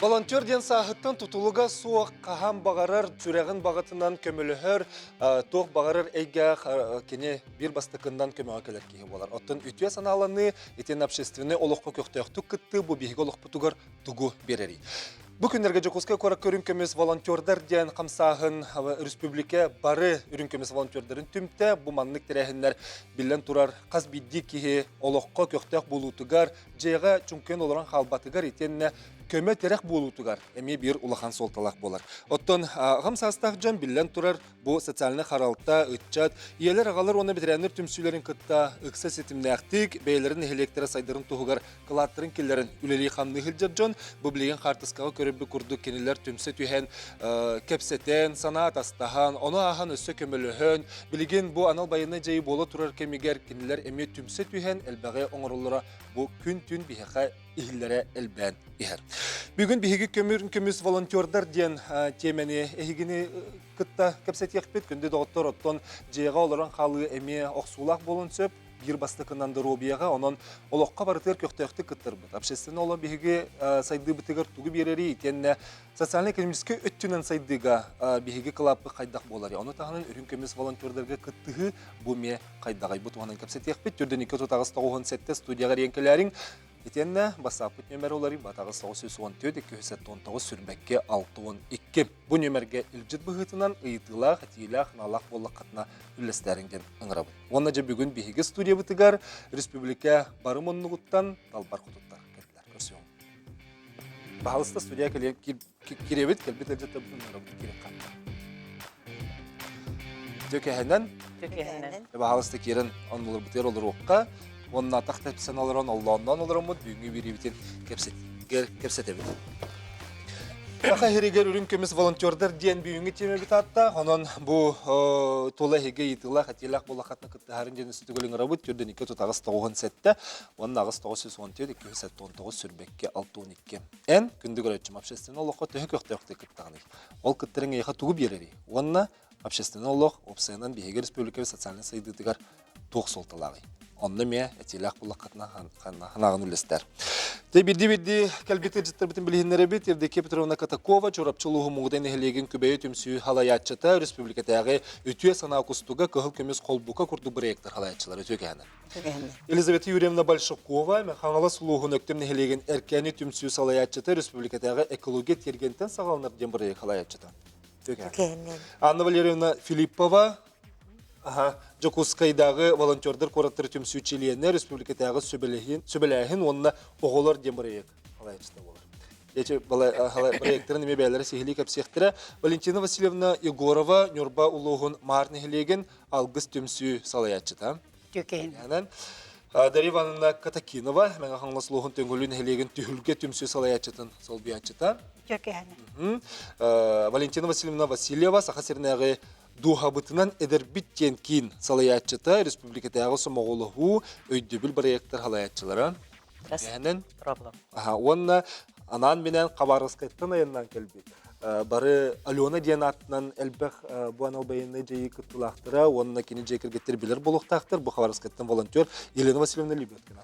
Волонтер диэн сааһыттан тутулуга суох хаһан баҕарар сүрэҕин баҕатынан көмөлөһөр, туох баҕарар эйгээх кини биир бастакыннан көмөҕө кэлэр киһи буолар. Оттон үтүө санааланыы итин общественнай олоххо көхтөөхтүк кыттыы бу биһиги олохпутугар тугу биэрэрий? Бу күннэргэ Дьокуускай куоракка үрүҥ көмүс волонтердар диэн хамсааһын республика бары үрүҥ көмүс волонтердарын түмтэ. Бу маннык тэрээһиннэр биллэн турар хас биирдии киһи олоххо көхтөөх буолуутугар, дьиэҕэ чуҥкуйан олорон хаалбатыгар итиэннэ көмө-тирэх буолуутугар эмиэ биир улахан суолталаах буолар. Оттон аҕам саастаах дьон биллэн турар бу социальнай харалта, ыччат, ийэлэр-аҕалар уонна бэтэрээннэр түмсүүлэрин кытта ыкса ситимнээхтик бэйэлэрин нэһилиэктэрэ сайдарын туһугар кылааттарын киллэрэн үлэлии-хамныы сылдьар дьон бу билигин хаартыскаҕа көрөрбүт курдук кинилэр түмсэ түһэн кэпсэтэн, санаа атастаһан, ону ааһан өссө көмөлөһөн, билигин бу анал байыаннай дьайыы буола турар кэмигэр кинилэр эмиэ түмсэ түһэн элбэҕи оҥороллоро бу күн-түүн биһиэхэ иһиллэрэ элбээн иһэр. Бүгүн биһиги көмүр көмүс волонтердар диэн тиэмэни эһигини кытта кэпсэтиэхпит. Күндү доҕоттор, оттон дьиэҕэ олорон хаалыы эмиэ охсуулаах буолуон сөп. Биир бастакынан доруобуйаҕа, онон олоххо барытыгар көхтөөхтүк кыттарбыт. Общественный олох биһиги сайдыыбытыгар тугу биэрэрий итиэннэ социально-экономическай өттүнэн сайдыыга биһиги кылааппыт хайдах буоларый? Ону таһынан үрүҥ көмүс волонтердарга кыттыһыы бу эмиэ хайдаҕай? Бу туһунан кэпсэтиэхпит. Түрдэн 2 9 студияҕа эрийэн кэлээриҥ. Итиэннэ бассааппыт нүөмэрэ уларый батаҕыс 914 279 сүрбэккэ 62. Бу нүөмэргэ илдьит быһыытынан ыйытыылаах, этиилээх, наалаах буоллаххытына үллэстээриҥ диэн ыҥырабыт. Уонна дьэ бүгүн биһиги студиябытыгар республика бары муннугуттан далбар хотуттар кэллилэр. Көрсүөҕүҥ. Баһалыста студия кириэбит, кэлбит ыалдьыттарбытын ыҥырабыт киирэн хаалла. Төкэһэнэн, баһалыста киирэн оннуларбытыгар олоруохха, уонна атах тэпсэн олорон, оллоонноон олороммут бүгүҥҥү биэриибитин кэпсэтэбит. Саха сиригэр үрүҥ көмүс волонтердар диэн бүгүҥҥү тиэмэбит ааттаах. Онон бу тула эһиги ыйытыылаах, этиилээх буоллаххытына кыттыһарын диэн үстүгүл ыҥырабыт. Түрдэн 2 8 97 уонна 8 914 279 сүрбэккэ 62. Эн, күндү көрөөччүм, общественный олоххо төһө көхтөөхтүк кыттаҕыный? Ол кыттарыҥ эйиэхэ тугу биэрэрий? Уонна общественный олох уопсайынан биһиги республика социальнай сайдыытыгар туох суолталааҕый? Онно эмиэ этиилээх буллаххытына ханаҕын үллэстэр. Тэ бирди-бирди кэлбит ыалдьыттарбытын билиһиннэрэбит. Евдокия Петровна Катакова, Чурапчы улууһун Муҥудай нэһилиэгин Күбэйэ түмсүү халайааччыта, республикатааҕы Үтүө санаа кустуга Кыһыл көмүс холбука курдук бырайыактар халайааччылара үтүө кэһэнэ. Елизавета Юрьевна Большакова, Хаҥалас улууһун Өктөм нэһилиэгин Эркээни түмсүү салайааччыта, республикатааҕы экология тиэргэнтэн саҕаланар диэн бырайыак халайааччыта. Анна Валерьевна Филиппова, Дьокуускайдааҕы волонтердар куораттары түмсүү чилиэнэ, республикатааҕы сүбэлээһин уонна оҕолор диэн бырайыак халайааччыта буолар. Эти бырайыактарын эмиэ бэйэлэрэ сиһилии кэпсиэхтэрэ. Валентина Васильевна Егорова, Ньурба улууһун Маар нэһилиэгин Алгыс түмсүү салайааччыта. Түкэһин. Дарья Ивановна Катакинова, Мэҥэ Хаҥалас улууһун Төҥүлү нэһилиэгин Түһүлгэ түмсүү салайааччытын солбуйааччыта. Түкэһин. Валентина Васильевна Васильева, Саха сиринээҕи Дууһабытынан эдэрбит диэн киин салайааччыта, республикатааҕы сомоҕолоһуу, өйдөбүл бырайыактар салайааччылара. Түкэһинэн. Уонна анаан-минээн Хабаровскайтан айаннаан кэлбит. Бары Алена диэн аатынан элбэх бу анал байыаннай дьайыы кыттыылаахтара уонна кини дьиэ кэргэттэр билэр буолуохтаахтар. Бу Хабаровскайтан волонтер Елена Васильевна Лебедкина.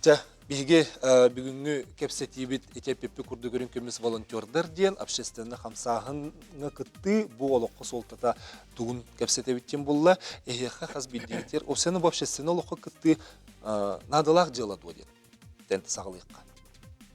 Чэ, биһиги бүгүҥҥү кэпсэтиибит ити эппиппит курдук үрүҥ көмүс волонтердар диэн общественнай хамсааһыҥҥа кыттыы бу олоххо суолтата тугун кэпсэтэбит диэн булла. Эһиэхэ хас биирдиигитигэр общественнай бу общественнай олоххо кыттыы наадалаах дьыала дуо диэн тэн саҕалыахха.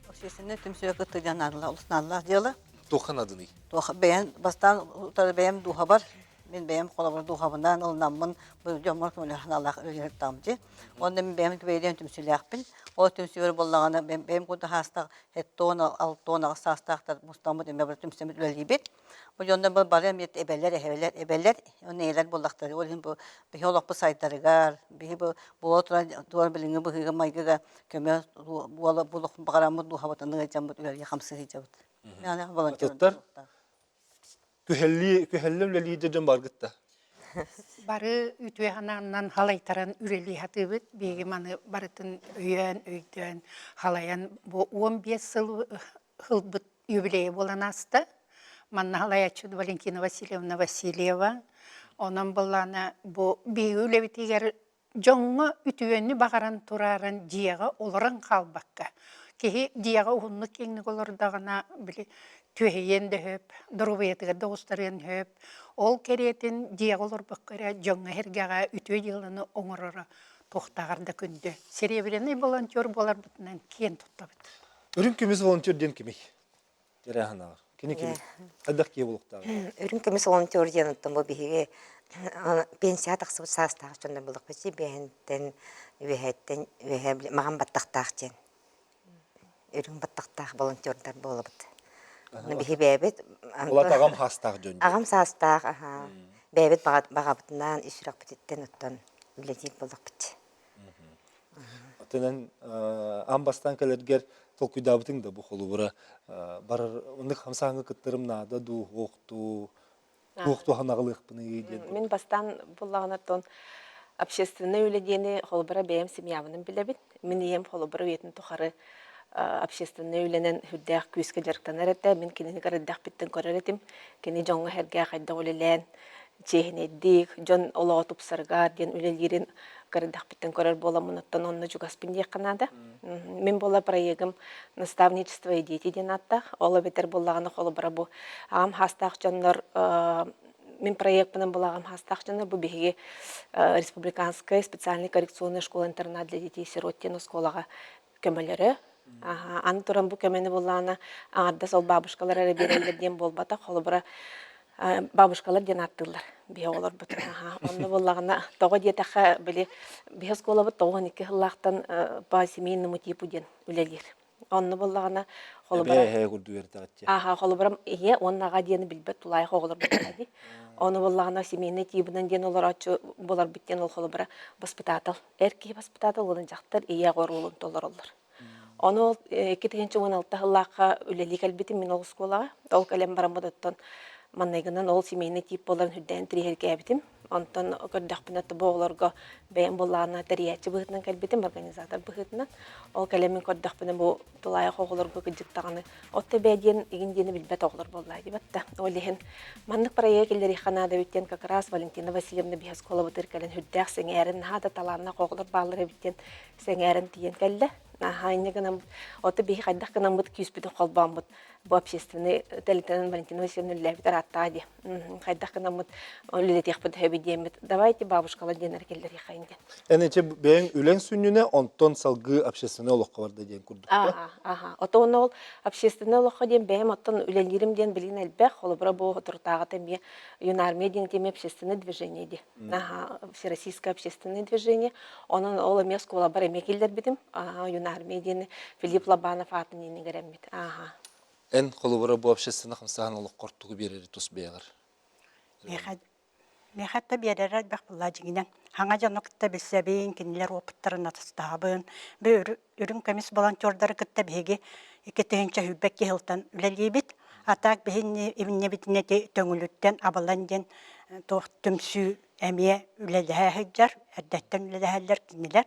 Общественнай түмсүүгэ кыттыы диэн наадалаах, олус наадалаах дьыала. Туохха наадыный? Туох бэйэм бастаан утары бэйэм дууһабар мин бэйэм холобур дууһабынан ылынаммын бу дьоммор көмөлөһө санаалаах үлэлэһиттаҕым дии. Уонна мин бэйэм бэйэлээн түмсүүлээхпин. Ол түмсүүбэр буоллаҕына бэйэм курдук саастаах 78, 68 саастаахтар мустаммыт эмиэ бары түмсэммит үлэлиибит. Бу дьоннор бу бары эмиэ эбэлэр, эһэлэр, эбэлэр уонна ийэлэр буоллахтара. Ол иһин бу биһи олохпут сайдарыгар, биһи бу буола турар туора билиҥҥи быһыыга-майгыга көмө буола буолуох баҕараммыт дууһабытын ыалдьаммыт үлэлии хамсыы сылдьабыт. Волонтердар күһэллии күһэллэ үлэлии дьон баргытта. Бары үтүө санааннан халайтаран үлэлии сатыыбыт. Биһиги маны барытын өйөөн, өйдөөн, халайан бу 15 сыл ылбыт юбилейа буолан ааста. Манна халайааччы Валентина Васильевна Васильева. Онон былаана бу биһиги үлэбитигэр дьоҥҥо үтүөнү баҕаран турааран дьиэҕэ олорон хаалбакка, Киһи дьиэҕэ уһуннук киэҥник олордоҕуна, били түөһэйиэн да сөп, доруобуйатыгар да оҕустарыан сөп. Ол кэриэтин дьиэҕэ олорбокко эрэ дьоҥҥо-сэргэҕэ үтүө дьыаланы оҥороро туохтааҕар да күндү. Серебряный волонтер буоларбытынан киэн туттабыт. Үрүҥ көмүс волонтер диэн кимий? Тэрээһин Кини кими? Хайдах киһи буолуохтааҕый? Үрүҥ көмүс волонтер диэн оттон бу биһиги пенсияҕа тахсыбыт саастаах дьоннор буолуохпут биэһинтэн үөһэттэн үөһэ маҕан баттахтаах диэн үрүҥ баттахтаах волонтердар буолабыт. Биһи бэйэбит Улат аҕам саастаах дьон. Аҕам саастаах, аха. Бэйэбит баҕабытынан, ис сүрэхпититтэн оттон үлэлиир буоллахпыт. Отунан аан бастаан кэлэргэр толкуйдаабытыҥ да бу холобура барар оннук хамсааҥҥа кыттарым наада дуу, суох дуу, туох туһан аҕалыахпыный диэн. Мин бастаан буллаҕына общественнай үлэ диэни холобура бэйэм семьябынан билэбин. Мин ийэм холобура үйэтин тухары общественнай үлэнэн сүрдээх күүскэ дьарыктанар этэ. Мин кинини көрөрдөхпүттэн көрөр этим. Кини дьоҥҥо-сэргэҕэ хайдах үлэлээн чиэһинэйдик, дьон олоҕо тупсарыгар диэн үлэлиирин көрөрдөхпүттэн көрөр буоламмын, оттон онно чугаспын диэххэ наада. Мин буола проегым «Наставничество и дети» диэн ааттаах. Ол эбэтэр буоллаҕына холобура бу аҕам хаастаах дьоннор мин проекпынан була аҕам хаастаах дьоннор бу биһиги республиканская специальная коррекционная школа-интернат для детей сирот диэн оскуолаҕа көмөлөрө. Аны туран бу көмөнү буллаҕына аҥардас ол бабушкалар эрэ биэрэллэр диэн буолбатах. Холобура, бабушкалар диэн ааттыыллар биһи оҕолорбут. Онно буоллаҕына, тоҕо диэтэххэ, били биһи оскуолабыт 92 сыллаахтан по семейному типу диэн үлэлиир. Онно буоллаҕына, холобура Эбээ курдук үөрдэҕит Аха, холобура ийэ уонна аҕа диэни билбэт тулаайах оҕолор буоллаҕа дии. Ону буоллаҕына семейный тиибинэн диэн олорооччу буоларбыт диэн ол холобура баспытаатал. Эр киһи баспытаатал уонна дьахтар ийэ аҕа оруолун толороллор. Ону ол 2016 сыллаахха үлэлии кэлбитим мин ол оскуолаҕа. Ол кэлэн бараммыт оттон манныгынан ол семейный тиип буоларын үрдээн тириһиргээбитим. Онтон көрдөхпүнэ бу оҕолорго бэйэм буоллаҕына тэрийээччи быһыытынан кэлбитим, организатор быһыытынан. Ол кэлэммин көрдөхпүнэ бу тулаайах оҕолорго кырдьык даҕаны от эбээ диэн игин диэни билбэт оҕолор буоллаа диэбэт да. Ол иһин маннык проект киллэриэххэ наада эбит диэн как раз Валентина Васильевна биһи оскуолабытыгар кэлэн үрдээх сэҥээрин, наһаа да талааннаах оҕолор бааллар эбит диэн сэҥээрэн тиийэн кэллэ. Наһаа инньэ гынан ото биһи хайдах гынаммыт күүспүтүн холбооммут бу общественный тэрилтэнэн Валентина Васильевна үлэлээбит арааттаҕа дии. Хайдах гынаммыт үлэлэтиэхпит сөбүй диэммит давайте бабушкалар диэн эрэ киллэриэххэйин диэн. Эн ичи бэйэҥ үлэҥ сүнньүнэ онтон салгыы общественный олоххо барда диэн курдук Аха, аха. Отон ол общественный олоххо диэн бэйэм оттон үлэлиирим диэн билигин элбэх. Холобура бу соторутааҕыта эмиэ Юнармия диэн эмиэ общественное движение дии. Аха, всероссийское общественное движение. Онон ол эмиэ оскуолабар эмиэ киллэрбитим. Аха, Юнармия диэн Филипп Лобанов аатын иэнигэр эммит. Аха. Эн холобура бу общественный хамсааһын олоххор тугу биэрэри тус бэйэҕэр? Миэхэ миэхэ да биэрэрэ элбэх буолла дьиҥинэн. Хаҥа дьону кытта билсэбин, кинилэр опыттарын атастаһабын. Бу үрүҥ көмүс волонтердары кытта биһиги 2022 сылтан үлэлиибит. А так биһини иннибитинэ ити Төҥүлүттэн Абалан диэн туох түмсүү эмиэ үлэлэһэ сылдьар, эрдэттэн үлэлэһэллэр кинилэр.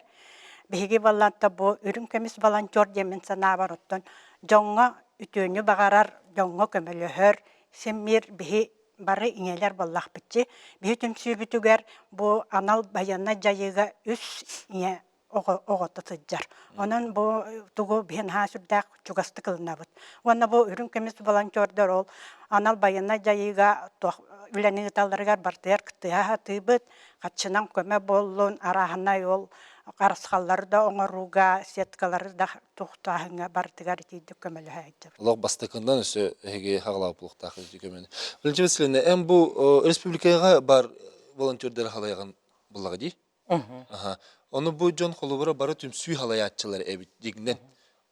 Биһиги балланта бу үрүҥ көмүс волонтер диэммин санаабар оттон дьоҥҥо үтүөнү баҕарар, дьоҥҥо көмөлөһөр, симмир биһи бары ийэлэр буоллахпытчы. Биһи түмсүүбүтүгэр бу анал байыаннай дьайыыга үс ийэ оҕото сылдьар. Онон бу тугу биһи наһаа сүрдээх чугастык ылынабыт. Уонна бу үрүҥ көмүс волонтердар ол анал байыаннай дьайыыга туох үлэни ыыталларыгар бартыгар кыттыһа сатыыбыт, хаччынан көмө буоллун, арааһынай ол харысхаллары да оҥорууга, сеткалары да туохтааһыҥҥа барытыгар итиирдик көмөлөһө сылдьабыт. Олох бастакынан өссө эһиги хаҕалаабыт буолуохтаах көмөнү. Валентина Васильевна, эн бу республикаҕа бар волонтердары халайаҕын буллаҕа дии? Аха. Ону бу дьон холобура бары түмсүү халайааччылар эбит дигнэн.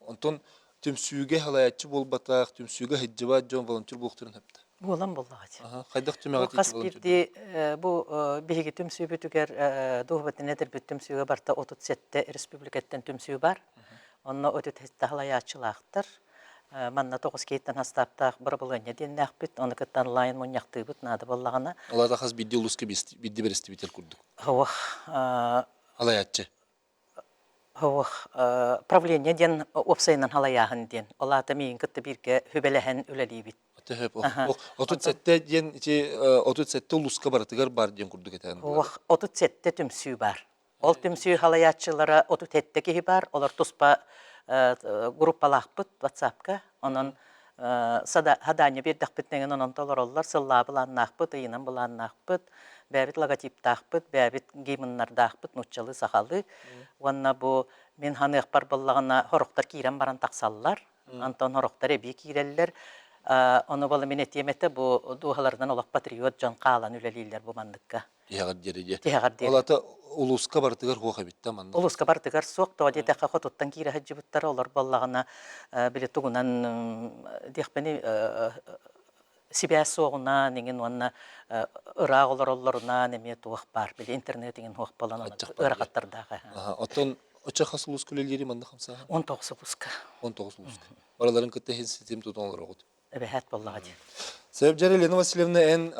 Онтон түмсүүгэ халайааччы буолбатах, түмсүүгэ сылдьыбат дьон волонтер буолуохтарын сөптө. Буолан буоллаҕа дии. Аха. Хайдах түмэҕит Хас биирдии бу биһиги түмсүүбүтүгэр дууһабытын этэрбит түмсүүгэ барыта 37 республикаттан түмсүү бар. Онно 37 халайааччылаахтар. Манна тоҕус киһиттэн хастааптаах бырабылыанньа диэннээхпит. Ону кытта онлайн мунньахтыыбыт наада буоллаҕына. Алата хас биирдии улууска биирдии бэрэстэбиитэл курдук. Суох. Халайааччы. Суох. Правление диэн уопсайынан халайааһын диэн. Ол аата миигин кытта бииргэ сүбэлэһэн үлэлиибит. 37 диэн ити 37 улууска барытыгар бар диэн курдук этэн. Суох. 37 түмсүү бар. Ол түмсүү халайааччылара 37 киһи бар. Олор туспа группалаахпыт WhatsApp-ка. Онон садаанньа биэрдэхпитинэ онон толороллор. Сыллаа былааннаахпыт, ыйынан былааннаахпыт, бэйэбит логотиптаахпыт, бэйэбит гимннардаахпыт нууччалыы, сахалыы. Уонна бу мин ханыахпар буоллаҕына сорохтор киирэн баран тахсаллар. Антон сорохтор эбии киирэллэр. Ону буола мин этиэм этэ бу дууһаларынан олох патриот дьон хаалан үлэлииллэр бу манныкка. Тиһэҕэр диэри диэ. Тиһэҕэр диэри. Ол ата улууска барытыгар суох эбит да манна. Улууска барытыгар суох тоҕо диэтэххэ хотуттан киирэ сылдьыбыттара олор буоллаҕына били тугунан диэхпиний сибээс суоҕунан иҥин уонна ыраах олороллорунан эмиэ туох баар били интернет иҥин суох буолан ыарахаттардаах. Оттон оччо хас улууска үлэлиири манна хамсааһын? 19 улууска. 19 улууска. Барыларын кытта иһин ситим тутан олороҕут. Эбэһээт буоллаҕа дии. Сөп Елена Васильевна эн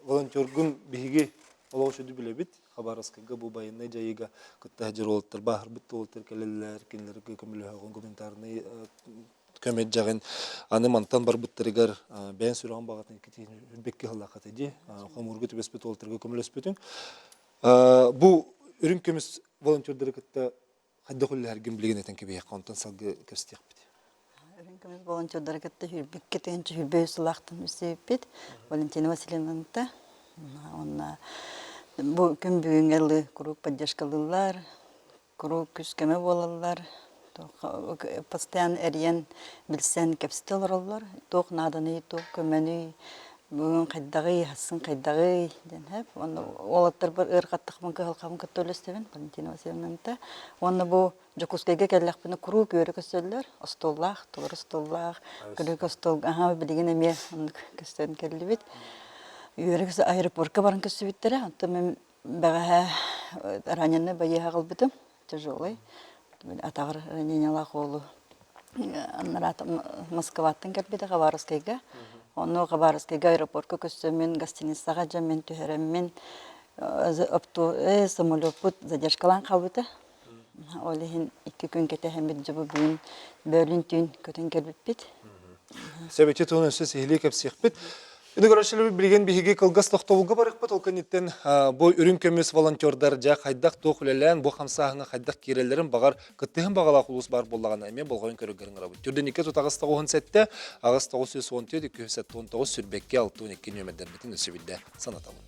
волонтергун биһиги олох үчүгэй билэбит. Хабаровскайга бу байыаннай дьайыыга кытта сылдьар уолаттар бааһырбыт уолаттар кэлэллэр, кинилэргэ көмөлөһөҕүн гуманитарнай көмө дьаҕын аны мантан барбыттарыгар бэйэн сүрэҕин баҕатын үрбэкки сыллааххата дии хомуурга түбэспит уолаттарга көмөлөспүтүҥ. Бу үрүҥ көмүс волонтердары кытта хайдах үлэлэһэргин билигин этэн кэбиһиэххэ, онтон салгыы кэпсэтиэхпит. Үрүҥ көмүс волонтердары кытта сүүрбүккэ тыһыынча 23 сылаахтан билсибиппит Валентина Васильевната. Уонна бу күн бүгүҥҥэ ылы куруук поддержкалыыллар, куруук күүс-көмө буолаллар. Постоянно эрийэн, билсэн, кэпсэтэ олороллор. Туох нааданый, туох көмөнүй, бүгүн хайдаҕый, сарсын хайдаҕый диэн сөп. Уонна уолаттарбар ыарахаттахпын, кыһалҕабын кытта үллэстэбин Валентина Васильевнаныта. Уонна бу Дьокуускайга кэллэхпинэ куруук үөрэ көстөллөр. Остуоллаах, толору остуоллаах, кырыык остуолга аһаа билигин эмиэ оннук көстөн кэллибит. Үөрэ көстө аэропортка баран көстүбүттэрэ. Оттон мин бэҕэһээ раненый байыаһа аҕалбытым тяжелый. Атаҕар ранениялаах уолу анараата Москваттан кэлбитэ Хабаровскайга. Онно Хабаровскайга аэропортка көстөммүн, гостиницаҕа дьэммин түһэрэммин, самолеппут задержкалаан хаалбыта. Ол иһин икки күн кэтэһэммит дьэ бу бүгүн бөөлүүн түүн көтөн кэлбиппит. Сөбүтү туһун өссө сиһилии кэпсиэхпит. Ини көрөөччүлэрбит билигин биһиги кылгас тохтобулга барыахпыт. Ол кэнниттэн бу үрүҥ көмүс волонтердар дьэ хайдах туох үлэлээн бу хамсааһыҥҥа хайдах киирэллэрин баҕар кыттыһын баҕалаах улуус баар буоллаҕына эмиэ болҕойон көрөргөр ыҥырабыт. Түрдэниккэ тут 897, 8914, 279, сүрбэккэ 62 нүөмэрдэрбитин өссө биирдэ санатабын.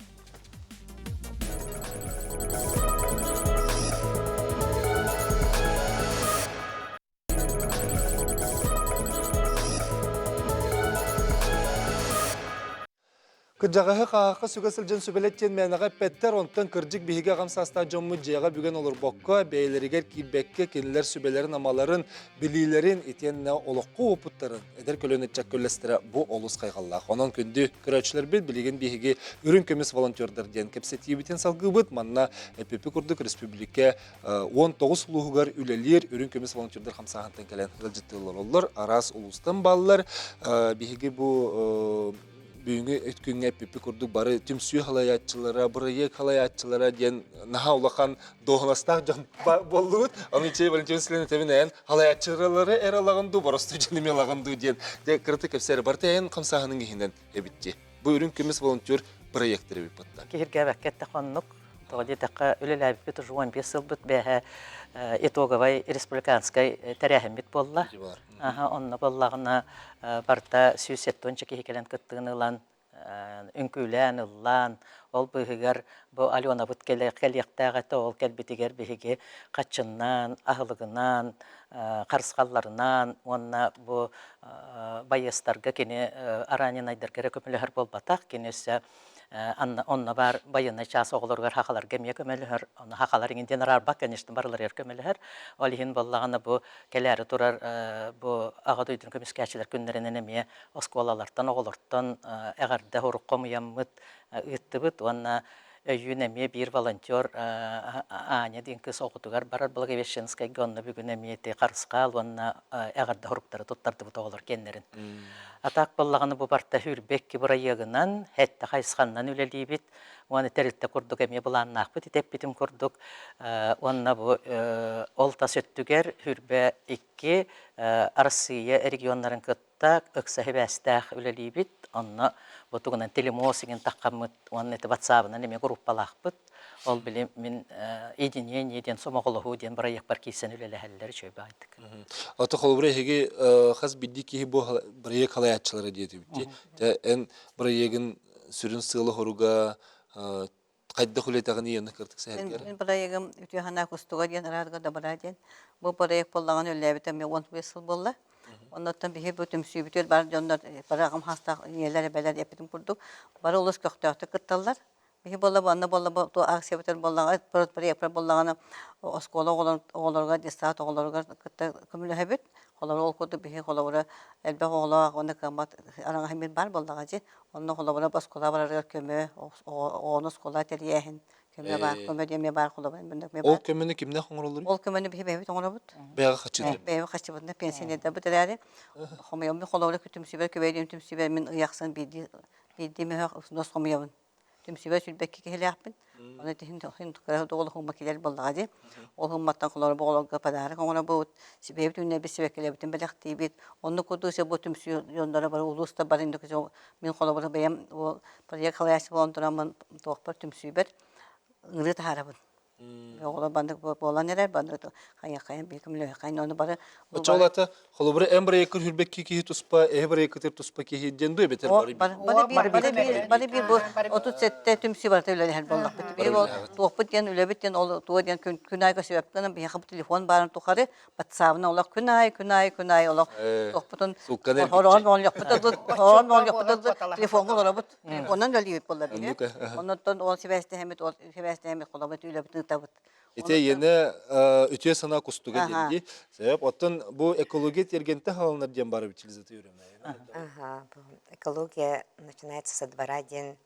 Кырдьаҕаһы хааһахха сүгэ сылдьан сүбэлэт диэн мээнэҕэ эппэттэр, онтон кырдьык биһиги аҕам саастаах дьоммут дьиэҕэ бүгэн олорбокко, бэйэлэригэр киирбэккэ кинилэр сүбэлэрин-амаларын, билиилэрин итиэннэ олоххо уопуттарын эдэр көлүөнэ ыччакка үллэстэрэ бу олус хайҕаллаах. Онон күндү көрөөччүлэрбит билигин биһиги үрүҥ көмүс волонтердар диэн кэпсэтиибитин салгыыбыт. Манна эппиппит курдук республика 19 улууһугар үлэлиир үрүҥ көмүс волонтердар хамсааһынтан кэлэн ыалдьыттыы олороллор. Араас улуустан бааллар. Биһиги бу бүгүҥҥү күҥҥэ эппиппит курдук бары түмсүү халайааччылара, бырайыак халайааччылара диэн наһаа улахан дуоһунастаах дьон буоллубут. Ону ичэй Валентин Васильевна этэбин эн халайааччылары эр ылаҕын дуу, боростуой дьон эмиэ ылаҕын дуу диэн дьэ кыратык кэпсээр барыта эн хамсааһының иһинэн эбит дии. Бу үрүҥ көмүс волонтер проектор эбит баттан. Киһиргээбэккэ эттэххэ оннук. Тоҕо диэтэххэ, үлэлээбиппит уже 15 сылбыт бээһэ итоговай республиканскай тэрээһиммит буолла. Аха, онно буоллаҕына барыта 170 киһи кэлэн кыттыыны ылан, үҥкүүлээн, ыллаан, ол быыһыгар бу Аленабыт кэлиэхтээх этэ, ол кэлбитигэр биһиги хаччыннаан, аһылыгынан, харысхалларынан уонна бу байыастарга кини раненайдарга эрэ көмөлөһөр буолбатах, кини өссө онно баар байыаннай чаас оҕолоругар хахаларга эмиэ көмөлөһөр. Ону хахалар иҥин диэн араарбат, конечно, барыларыгар көмөлөһөр. Ол иһин буоллаҕына бу кэлээри турар бу Аҕа дойдуну көмүскээччилэр күннэринэн эмиэ оскуолалартан, оҕолортон эҕэрдэ сурук хомуйаммыт ыыттыбыт уонна өйүүн эмиэ биир волонтер Аня диэн кыыс оҕотугар барар Благовещенскайга онно бүгүн эмиэ ити харысхаал уонна эҕэрдэ суруктары туттардыбыт оҕолор киэннэрин. А так буоллаҕына бу барта сүүрбэ икки бырайыагынан сэттэ хайысханнан үлэлиибит уонна тэрилтэ курдук эмиэ былааннаахпыт ити эппитим курдук уонна бу ол тас өттүгэр 22 Арассыыйа регионнарын кытта ыкса сибээстээх үлэлиибит. Онно бу тугунан телемост иҥин таххаммыт уонна ити ватсабынан эмиэ группалаахпыт. Ол били мин единение диэн сомоҕолоһуу диэн бырайыакпар киирсэн үлэлэһэллэр үчүгэй баҕайытык. Ото холобура эһиги хас биирдии киһи бу бырайыак халайааччылара диэтибит дии. Эн бырайыагын сүрүн сыала-соруга хайдах үлэтэҕиний онно кырдык сэһэргэр? Мин бырайыагым Үтүө санаа кустуга диэн Радуга добра диэн. Бу бырайыак буоллаҕына үлэлээбитэ эмиэ 15 сыл буолла. Оннуттан биһи бу түмсүүбүтүгэр бары дьоннор бары аҕам саастаах ийэлэр, эбэлэр эппитим курдук бары олус көхтөөхтүк кытталлар. Биһи буолла бу анна буолла бу акциябытын буоллаҕа проектпар буоллаҕына оскуола оҕолоругар детсад оҕолоругар кытта көмөлөһөбүт. Холобура ол курдук биһи холобура элбэх оҕолоох уонна кыаммат араҥаһын баар баар буоллаҕа дии. Онно холобура оскуола барарыгар көмө, оҕону оскуола тэрийээһин көмө баар, көмө диэн эмиэ баар холобура Ол көмөнү кимнээх оҥороллоруй? Ол көмөнү биһи бэйэбит оҥоробут. Бэйэҕэ хаччытын. Бэйэбит хаччыбытынан пенсионердарбыт эрээри хомуйаммыт холобура түмсүүбэр күбэйдиин түмсүүбэр мин ый ахсын биирдии биирдии мөһөх усунуос хомуйабын. Түмсүүбэр сүүрбэкки киһилээхпин. Ону тиһин кыра оҕол хумма килэр буоллаҕа дии. Ол хумматтан холобура оҕолорго подарок оҥоробут, бэйэбит үүннэрбит сибэккилэрбитин бэлэхтиибит. Оннук курдук бу түмсүү дьонноро бары улууста бары мин холобура бэйэм ол проект халайааччы буолан тураммын туохпар түмсүүбэр ыҥырыы таһаарабын. Оҕолор баннык буолан эрэр, баннык хайа-хайа биир көмөлөһө ону бары Оччолата холобура эн бырайыккыр хүрбэкки киһи туспа, эһи бырайыккытыр туспа киһи диэн дуу эбэтэр бары бары бары бары биир бу 37 түмсүү барыта үлэлэһэр буоллахпыт. Биир ол туохпут диэн үлэбит диэн ол туо диэн күн күн аайы көсүбэппин биһиэхэ бу телефон баарын тухары ватсабына олох күн аайы күн аайы күн аайы олох туохпутун хороон моонньохпут моонньохпут телефоҥҥа олоробут. Онон үлэлиибит буолла биһи. Оннуттан ол сибээстэһэммит ол сибээстэһэммит холобут үлэбит ыытабыт. Ити иэнэ үтүө санаа кустуга диэн дии. Сөп. Оттон бу экология тиэргэнтэ хааланар диэн бары утилизация Ага, экология начинается со двора диэн.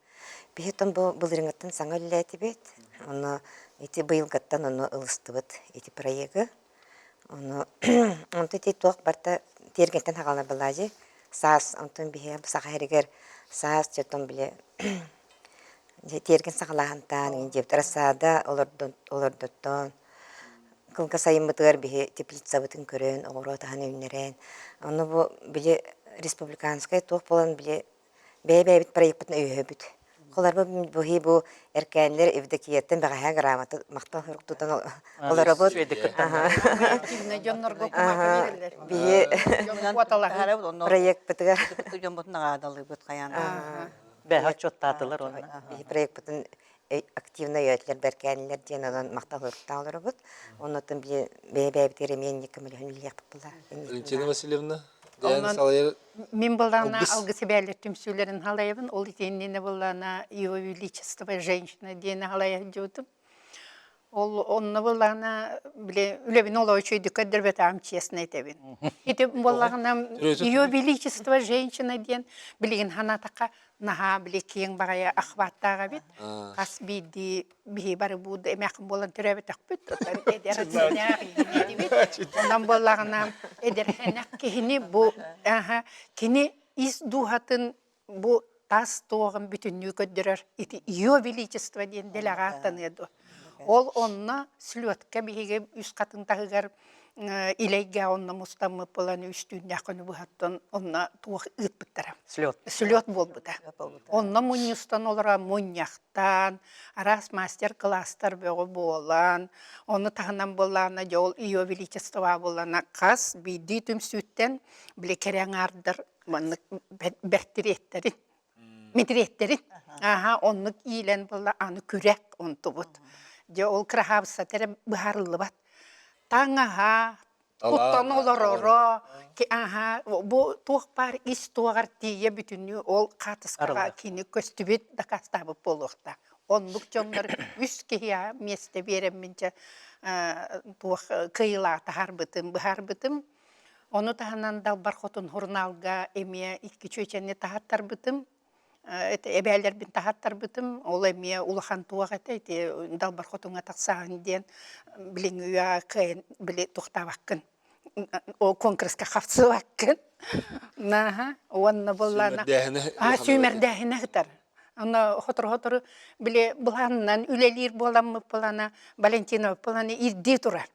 Биһи бу былырыҥҥыттан саҥа үлэлээтибит. Ону ити быйылгыттан ону ылыстыбыт ити проегы. Ону онтон ити туох барыта тиэргэнтэн хааланар былаадьы. Саас онтон биһи саха сиригэр саас дьэ били Дьэ тиэргэн саҕалааһынтаан диэбит рассада олордоттоон кылгас сайыммытыгар биһи теплицабытын көрөн оҕуруот аһын үүннэрэн ону бу били республиканскай туох буолан били бэйэ-бэйэбит проекпытын өйөһөбүт. Холорбо бу бу эркээннэр Евдокияттан бэҕэһээ грамота махтал сурук тутан олоробут. Дьоннорго кумака биэрэллэр. Биһи проекпытыгар дьоммутун наҕараадалыыбыт хайаан Бэһэ отчуоттаатылар уонна. Биһи проекпытын активно өйөөтүлэр бэркээнилэр диэн онон махтал суруктаах олоробут. Оннуттан били бэйэ-бэйэбитигэр эмиэ инник көмөлөһөн үлэлиэхпит буолла. Валентина Васильевна, Диана салайар Мин былаана алгыс эбээлэр түмсүүлэрин халайабын. Ол итиэннинэ былаана Его Величество женщина диэни халайа сылдьыбытым. Ол онно буоллаҕына, били үлэбин олоо үчүгэйдик көрдөрбөтөҕүм честно этэбин. Ити буоллаҕына Ее Величество женщина диэн билигин санаатахха наһаа били киэҥ баҕайы охваттаах эбит. Хас биирдии биһи бары бу эмээххин буолан төрөөбөтөхпүт. Эдэр сэнэх этибит. Онон буоллаҕына эдэр сэнэх киһини бу кини ис дууһатын бу тас туоҕун бүтүннүү көрдөрөр ити ее величество диэн дэлэҕэ ааттаныа дуо ол онно слетка биһиги үс хатын таһыгар илэйгэ онно мустаммыт буолан үс түүннээх күнү быһаттан онно туох ыыппыттара слет слет буолбута онно мунньустан олоро мунньахтаан араас мастер-класстар бөҕө буолан ону таһынан буоллаҕына дьэ ол ее величество буоллаҕына хас биирдии түмсүүттэн били кэрэ аҥаардар маннык бэртириэттэрин мэтириэттэрин ааһа оннук иилэн буолла аны күрэх онтубут дьэ ол кыраһаабыссата эрэ быһаарыллыбат таҥаһа туттан олороро ааһа бу туох баар ис туоҕар тиийэ бүтүннүү ол хаатыскаҕа кини көстүбүт дакаастаабыт буолуохтаах оннук дьоннор үс киһиэхэ миэстэ биэрэммин дьэ туох кыайыылаах таһаарбытым быһаарбытым Ону таһынан Далбар Хотун сурунаалга эмиэ икки чүөчэни таһаттарбытым, эбээлэрбин таһаттарбытым. Ол эмиэ улахан туох этэ ити Далбар Хотуҥҥа тахсааһын диэн билиҥҥи үйэҕэ кыайан били туохтаабаккын, ол конкурска хапсыбаккын. Нааһа уонна буоллаана сүүмэрдээһинэ сытар. Аны сотору-сотору били былаанынан үлэлиир буоламмыт былаана Валентинова былааны ирдии турар.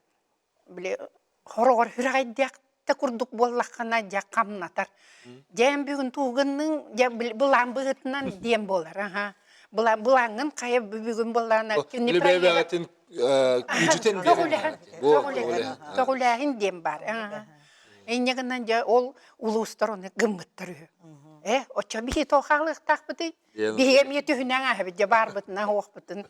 Били хороҕор сүрэҕэйдиэх да курдук буоллаххына дьэ хамнатар. Дьээн бүгүн туугуннуҥ дьэ былаан быһыытынан диэн буолар аха. Былааҥҥын хайа бүгүн былаана Или бэйбэҕэтин күүтүтэн биэрэн. Көҕүлээһин диэн баар. Инньэ гынан дьэ ол улуустар ону гыммыттар үһү. Э, оччо биһи тоҕо хаалыахтаахпытый? Биһиги эмиэ түһүнэн ааһабыт дьэ баарбытына оһуохпутун.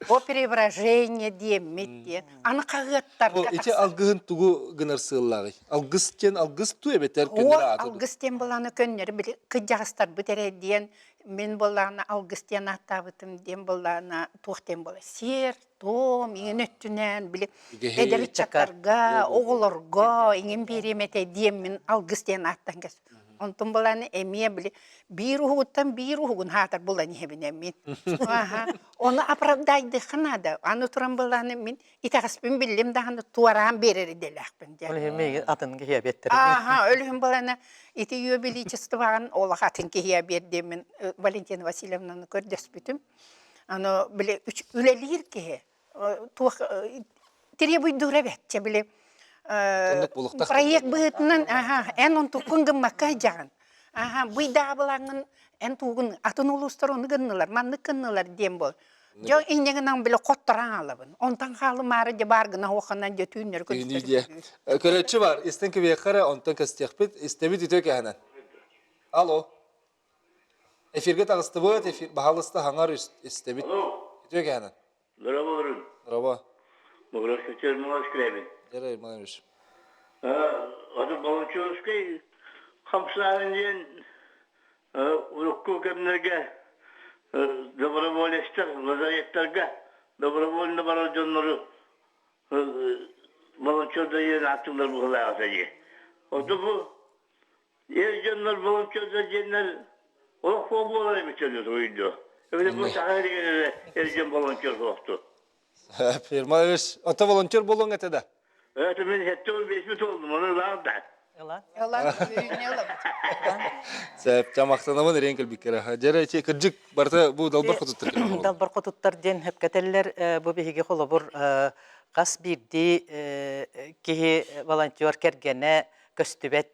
О преображение диэммит диэн. Аны хаһыаттарга Ити алгыһын тугу гынар сыаллааҕый? Алгыс диэн алгыс туу эбэтэр көннөрү аата Алгыс диэн былааны көннөрү били кыдьаҕастарбыт эрэ диэн мин буоллаҕына алгыс диэн ааттаабытым диэн буоллаҕына туох диэн буола сиэр туом иҥин өттүнэн били эдэр ыччаттарга оҕолорго иҥин биэриэм этэ диэммин алгыс диэн ааттан кэс онтун булан эмиэ били биир уһугуттан биир уһугун хаатар булан иһэбин эммин ону оправдайдыхха наада аны туран былааны мин итэҕэспин биллим даҕаны туораан биэрэр идэлээхпин диэн. Ол иһин атын киһи эбиэттэр. Ааха, өлүһүн балана ити ее величествоҕын олох атын киһи эбиэр диэммин Валентина Васильевнаны көрдөспүтүм. Аны били үлэлиир киһи туох требуйдуура эбэтчэ били проект быһыытынан аха эн онтуккун гыммакка дьаҕын аха быйдаабылаҥҥын эн туугун атын улуустар ону гыннылар маннык гыннылар диэн бол Дьон инньэ гынан били хотторон аалабын. Онтон хаалымаары дьэ баар гына хуоханан дьэ түүннэри көтүтэр. Көрөччү бар, истэн кэбиэххэ эрэ, онтон кэстиэхпит, истэбит үтүө кэһэнэн. Алло. Эфиргэ таҕыстыбыт, эфир баһалыста хаҥар истэбит. Үтүө кэһэнэн. Здорово, Здорово. Здравствуйте, Ермолаевич. Дера Ермолаевич. Аты Волонтерскай хамсааһын диэн Урукку кэмнэргэ доброволецтар лазареттарга добровольно барар дьоннору волонтердар диэн ааттыыллар быһыылаах этэ дии. Оттон бу эр дьоннор волонтердар диэннэр олох суох буолар эбит дьону дуо? Эбэтэр бу саха сиригэр эрэ эр дьон волонтер суохту. Фирмаевич, ото волонтер буолуоҥ этэ да? Это мин 75 туолдум, ону ылаҕын да. Ылан. Ылан, үүнэ ылабыт. Сөп, махтанабын эриэн кэлбиккэрэ. Дьэрэ ити кырдьык барыта бу далбар хотуттар Далбар хотуттар диэн хөпкөтеллер бу биһиги холобур хас биирдии киһи волонтер кэргэнэ көстүбэт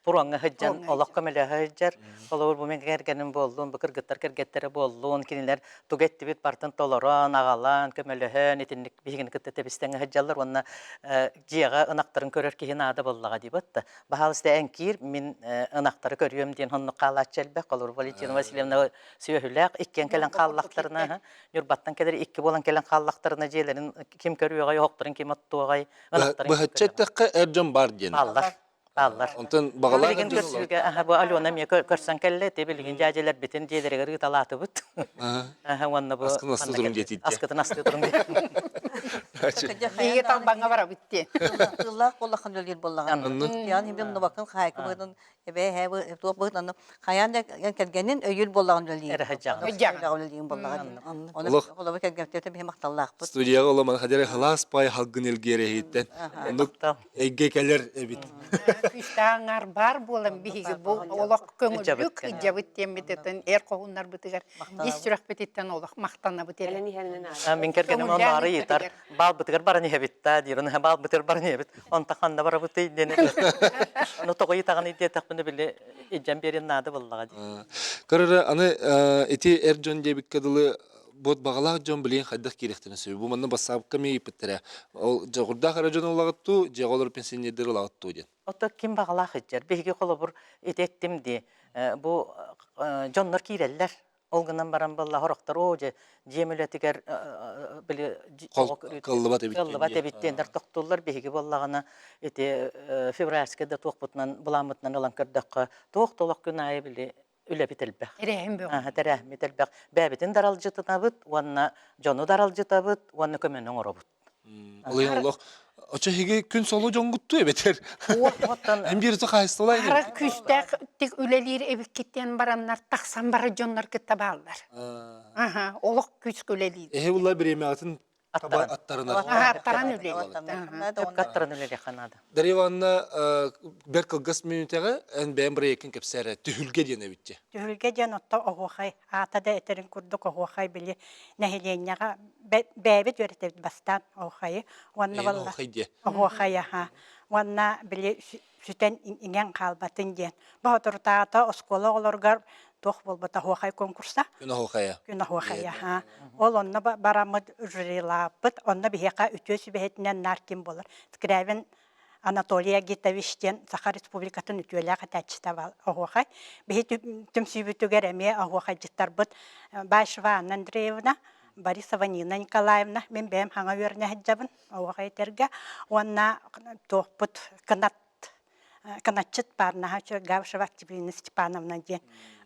Пуруоҥҥа сылдьан, олох көмөлөһө сылдьар. Холобур, бу мин кэргэним буоллун, бу кыргыттар кэргэттэрэ буоллун, кинилэр тугу эттибит барытын толорон, аҕалан, көмөлөһөн, итинник биһигини кытта тэбистэҥҥэ сылдьаллар уонна дьиэҕэ ынахтарын көрөр киһи наада буоллаҕа дии батта. Баһаалыста эн киир, мин ынахтары көрүөм диэн оннук хаалааччы элбэх. Холобур, Валентина Васильевна сүөһүлээх иккиэн кэлэн хааллахтарына, Ньурбаттан кэлэр икки буолан кэлэн хааллахтарына дьиэлэрин ким көрүөҕэй, оһохторун ким оттуоҕай, ынахтарын ким Быһаччы көрүөҕэй. эттэххэ, эр дьон баар диэн. Бааллар. Бааллар. Онтон баҕалаах Билигин көрсүүгэ аха бу Алена эмиэ көрсөн кэллэ. Ити билигин дьээдьэлэрбитин дьиэлэригэр ыыталаатыбыт. Аха уонна бу Аскын астыы туруҥ диэтиттэ. Аскытын астыы туруҥ диэ. Биһиги талбаҥҥа барабыт диэн. Тыллаах буоллаххын үлэлиир буоллаҕын. Ян химдем нубакын хаайка быһытын эбээ эһээ туох быһытын анны хайаан да кэргэнин өйүүр буоллаҕын үлэлиир. Эрэ сылдьаҕын. Үлэлиир буоллаҕын. Ону холобур кэргэмтиэтэ биһи махталлаахпыт. Студияҕа оломан хадьары халаас пай халгын илгиэр эһиттэн. Оннук эйгэ кэлэр эбит. Күүстээх аҥаар баар буолан биһиги бу олох көҥүллүк ыдьабыт диэммититтэн эр хоһууннарбытыгар ис сүрэхпититтэн олох махтанабыт эрэ. Мин кэргэним онно ыйытар баалбытыгар баран иһэбит да диир ону баалбытыгар баран иһэбит онто ханна барабытый диэн ону тоҕо ыйытаҕыный диэтэхпинэ били илдьэн биэриэн наада буоллаҕа дии. Көрөрө аны ити эр дьон диэбиккэ дылы бу баҕалаах дьон билигин хайдах киириэхтэрин сөбүй? Бу манна бассаапка эмиэ ыйыппыттара. Ол дьоҕурдаах эрэ дьон ылаҕыт дуу, дьиэҕэ олорор пенсионердэр ылаҕыт дуу диэн. Ото ким баҕалаах ыдьар. Биһиги холобур ити эттим дии. Бу дьоннор киирэллэр. Ол гынан баран буолла сорохтор оо дьэ дьиэм үлэтигэр били кыллыбат эбит кыллыбат эбит диэннэр тохтууллар. Биһиги буоллаҕына ити февральскай да туохпутунан былааммытынан ылан көрдөххө туох да олох күн аайы били үлэбит элбэх. Тэрээһин бөҕө. Тэрээһиммит элбэх. Бэйэбитин даралдьытынабыт уонна дьону даралдьытабыт уонна көмөнү оҥоробут. Ол иһин олох очо эһиги күн соло дьоҥгуттуу эбэтэр. Оттон Эн биир хаһыстылай Хара күүстээх тик үлэлиир эбиккиттэн бараннар тахсан барар дьоннор кытта бааллар. Аха, олох күүскэ үлэлиир. Эһи була бириэмэҕитин аттаран. аттарынар. Аттаран үлэлиир. Сөпкө аттаран үлэлиэххэ наада. Дарья Ивановна бэрт кылгас мүнүүтэҕэ эн бэйэм бырайыаккын кэпсээ эрэ. Түһүлгэ диэн эбит дии. Түһүлгэ диэн отто оһуохай аата да этэрин курдук оһуохай били нэһилиэнньэҕэ бэйэбит үөрэтэбит бастаан оһуохайы уонна Эйэн оһуохай диэ. Оһуохай аха. Уонна били сүтэн иҥэн хаалбатын диэн. Бу соторутааҕыта оскуола оҕолоругар туох буолбата оһуохай конкурса. Күн оһуохайа. Күн оһуохайа. Ха. Ол онно бараммыт жюрилааппыт. Онно биһиэхэ үтүө сүбэһитинэн наар ким буолар. Скрябин Анатолий Агитович диэн Саха Республикатын үтүөлээх этээччитэ оһуохай. Биһи түмсүүбүтүгэр эмиэ оһуохайдьыттарбыт Баишева Анна Андреевна, Борисова Нина Николаевна, мин бэйэм хаҥа үөрэнэ сылдьабын оһуохай этэргэ уонна туохпут кынат кыначчыт баар наһаа үчүгэй Габышева Октябрина Степановна диэн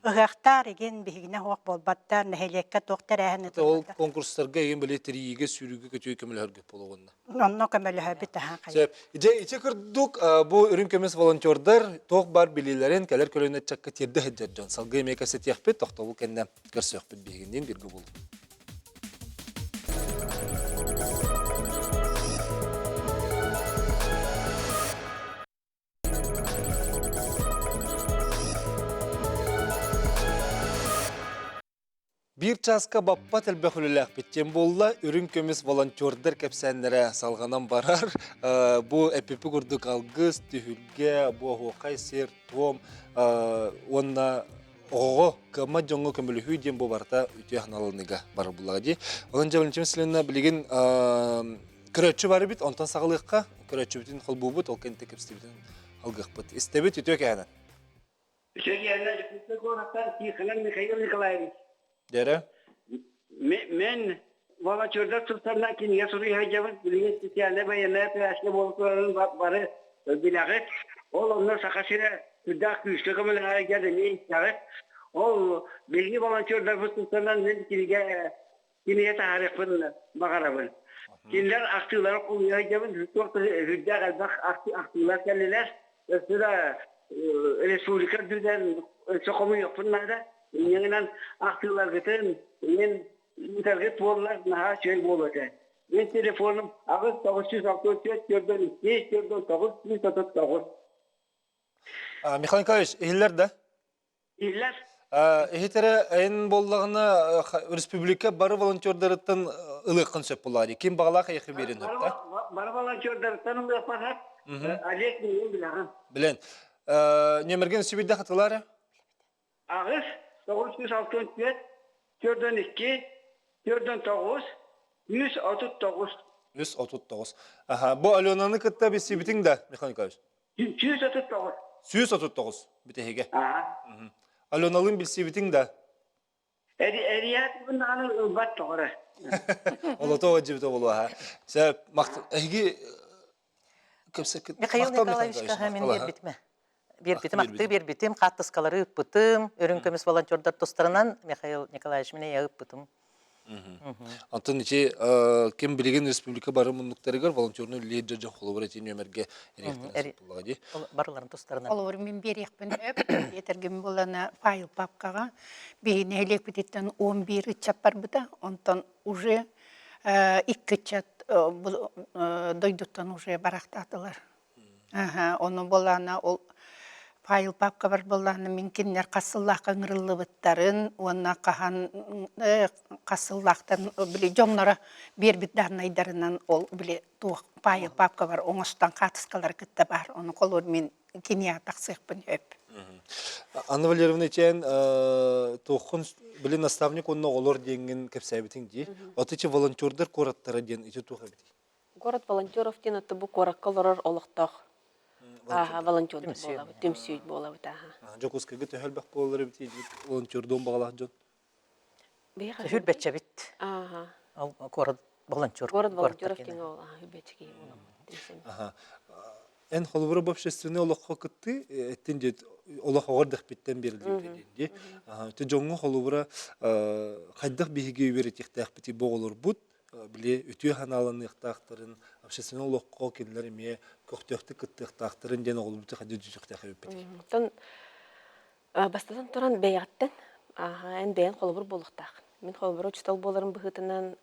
ыһыахтаар игин биһигинэ суох буолбаттар нэһилиэккэ туох тэрээһин Ол конкурстарга игин били тэрийиигэ сүүрүүгэ көтүү көмөлөһөргүт буолуоҕунна. Онно көмөлөһөбүт аһа Сөп. Дьэ ити курдук бу үрүҥ көмүс волонтердар туох баар билиилэрин кэлэр көлүөнэ ыччакка тиэрдэ сылдьар дьон. Салгыы эмиэ кэпсэтиэхпит, тохтобул кэннэ көрсүөхпүт биһигинниин бииргэ буолуҥ. Биир чааска баппат элбэх үлэлээхпит диэн буолла. Үрүҥ көмүс волонтердар кэпсээннэрэ салҕанан барар. Бу эпипи курдук алгыс, түһүлгэ, бу оһуохай сир, туом уонна оҕоҕо кыаммат дьоҥҥо көмөлөһүү диэн бу барыта үтүө санааланыыга барар буллаҕа дии. Онон дьэ Валентина Васильевна билигин көрөөччү бар эбит, онтон саҕалыахха. Көрөөччүбүтүн холбуубут, ол кэнниттэн кэпсэтиибитин алгыахпыт. Истэбит үтүө кэһэнэн. Үтүө кэһэнэн Дьокуускай куораттан Тихонов Михаил Николаевич. Дэрэ. Мен волонтердар тустарынан кинигэ суруйа сылдьабын. Билигин специальнай военная операция буола турарын бары билэҕит. Ол онно Саха сирэ сүрдээх күүскэ көмөлөһөргө эмиэ истэҕит. Ол биһиги волонтердарбыт тустарынан мин кинигэ кинигэ таһаарыахпын баҕарабын. Кинилэр ахтыылары хомуйа сылдьабын. Туох да сүрдээх элбэх ахтыылар кэллилэр. Өссө да республика үрдүнэн өссө хомуйуохпун наада. Инньэ гынан ахтыыларгытын мин ыытаргыт буоллар наһаа үчүгэй буолуо этэ. Мин телефоным 8 964 402 409 139. Михаил Николаевич, иһиллэр да? Иһиллэр. Иһитэрэ эн буоллаҕына республика бары волонтердарыттан ылыаххын сөп буоллаҕа дии. Ким баҕалаах эйиэхэ биэрин сөп да? Бары волонтердарыттан ылыахпар сөп. Олег миигин билэҕин. Билэн. Нөмерген сүбүдэ хатылаары? 8 964 42 49 139. 139. Аха, бу Аленаны кытта билсибитиҥ да, Михаил Николаевич? 139. 139 бүтэһигэ. Аха. Аленалыын билсибитиҥ да? Эрият даҕаны ылбат тоҕо Олото дьибите болуаха. Сәп, эһиги Михаил Николаевичка мин биэрбитимэ. Биэрбитим, ахтыы биэрбитим, хааттыскалары ыыппытым, үрүҥ көмүс волонтердар тустарынан Михаил Николаевич мин эйэ ыыппытым. Онтон ити ким билигин республика бары муннуктарыгар волонтерну үлэлиир дьон холобур ити нүөмэргэ эриэхтэрин дии. Барыларын тустарынан. Холобур мин биэриэхпин өп, этэргим буолана файл папкаҕа биһи нэһилиэкпититтэн 11 ыччат барбыта, онтон уже икки ыччат дойдуттан уже барахтаатылар. Ону буоллаҕына ол файл папкабар буоллаҕына мин кинилэр хас сыллаахха ыҥырыллыбыттарын уонна хаһан хас сыллаахтан били дьонноро биэрбит дааннайдарынан ол били туох файл папкабар оҥостон хаартыскалары кытта баар. Ону холур мин киниэхэ тахсыахпын сөп. Анна Валерьевна ичээн туоххун били наставник уонна оҕолор диэҥҥин кэпсээбитиҥ дии. От ити волонтердар куораттара диэн ити туох эбитий? Город волонтеров диэн это бу куоракка олорор олохтоох ааха волонтердар буолабыт, түмсүү буолабыт ааха. Дьокуускайга төһө элбэх буолар эбит волонтердуон баҕалаах дьон? Хүрбэччэбит. Ааха. Ол город волонтер. Город волонтеров диэн ол хүрбэччэ киһи буолабыт. Эн холобура бу общественный олоххо кытты эттин дед олох оҕор дэхпиттэн берилибит дии. Ити дьоҥҥо холобура хайдах биһиги үөрэтиэхтээхпитий бу оҕолорбут били үтүө санааланыахтаахтарын, общественнай олоххо кинилэр эмиэ көхтөөхтүк кыттыахтаахтарын диэн оҕолорбуту хайдах дьүтүөхтээх эбиппитий? Оттон бастатан туран бэйэҕиттэн эн бэйэн холобур буолуохтаах. Мин холобура учуутал буоларым быһыытынан,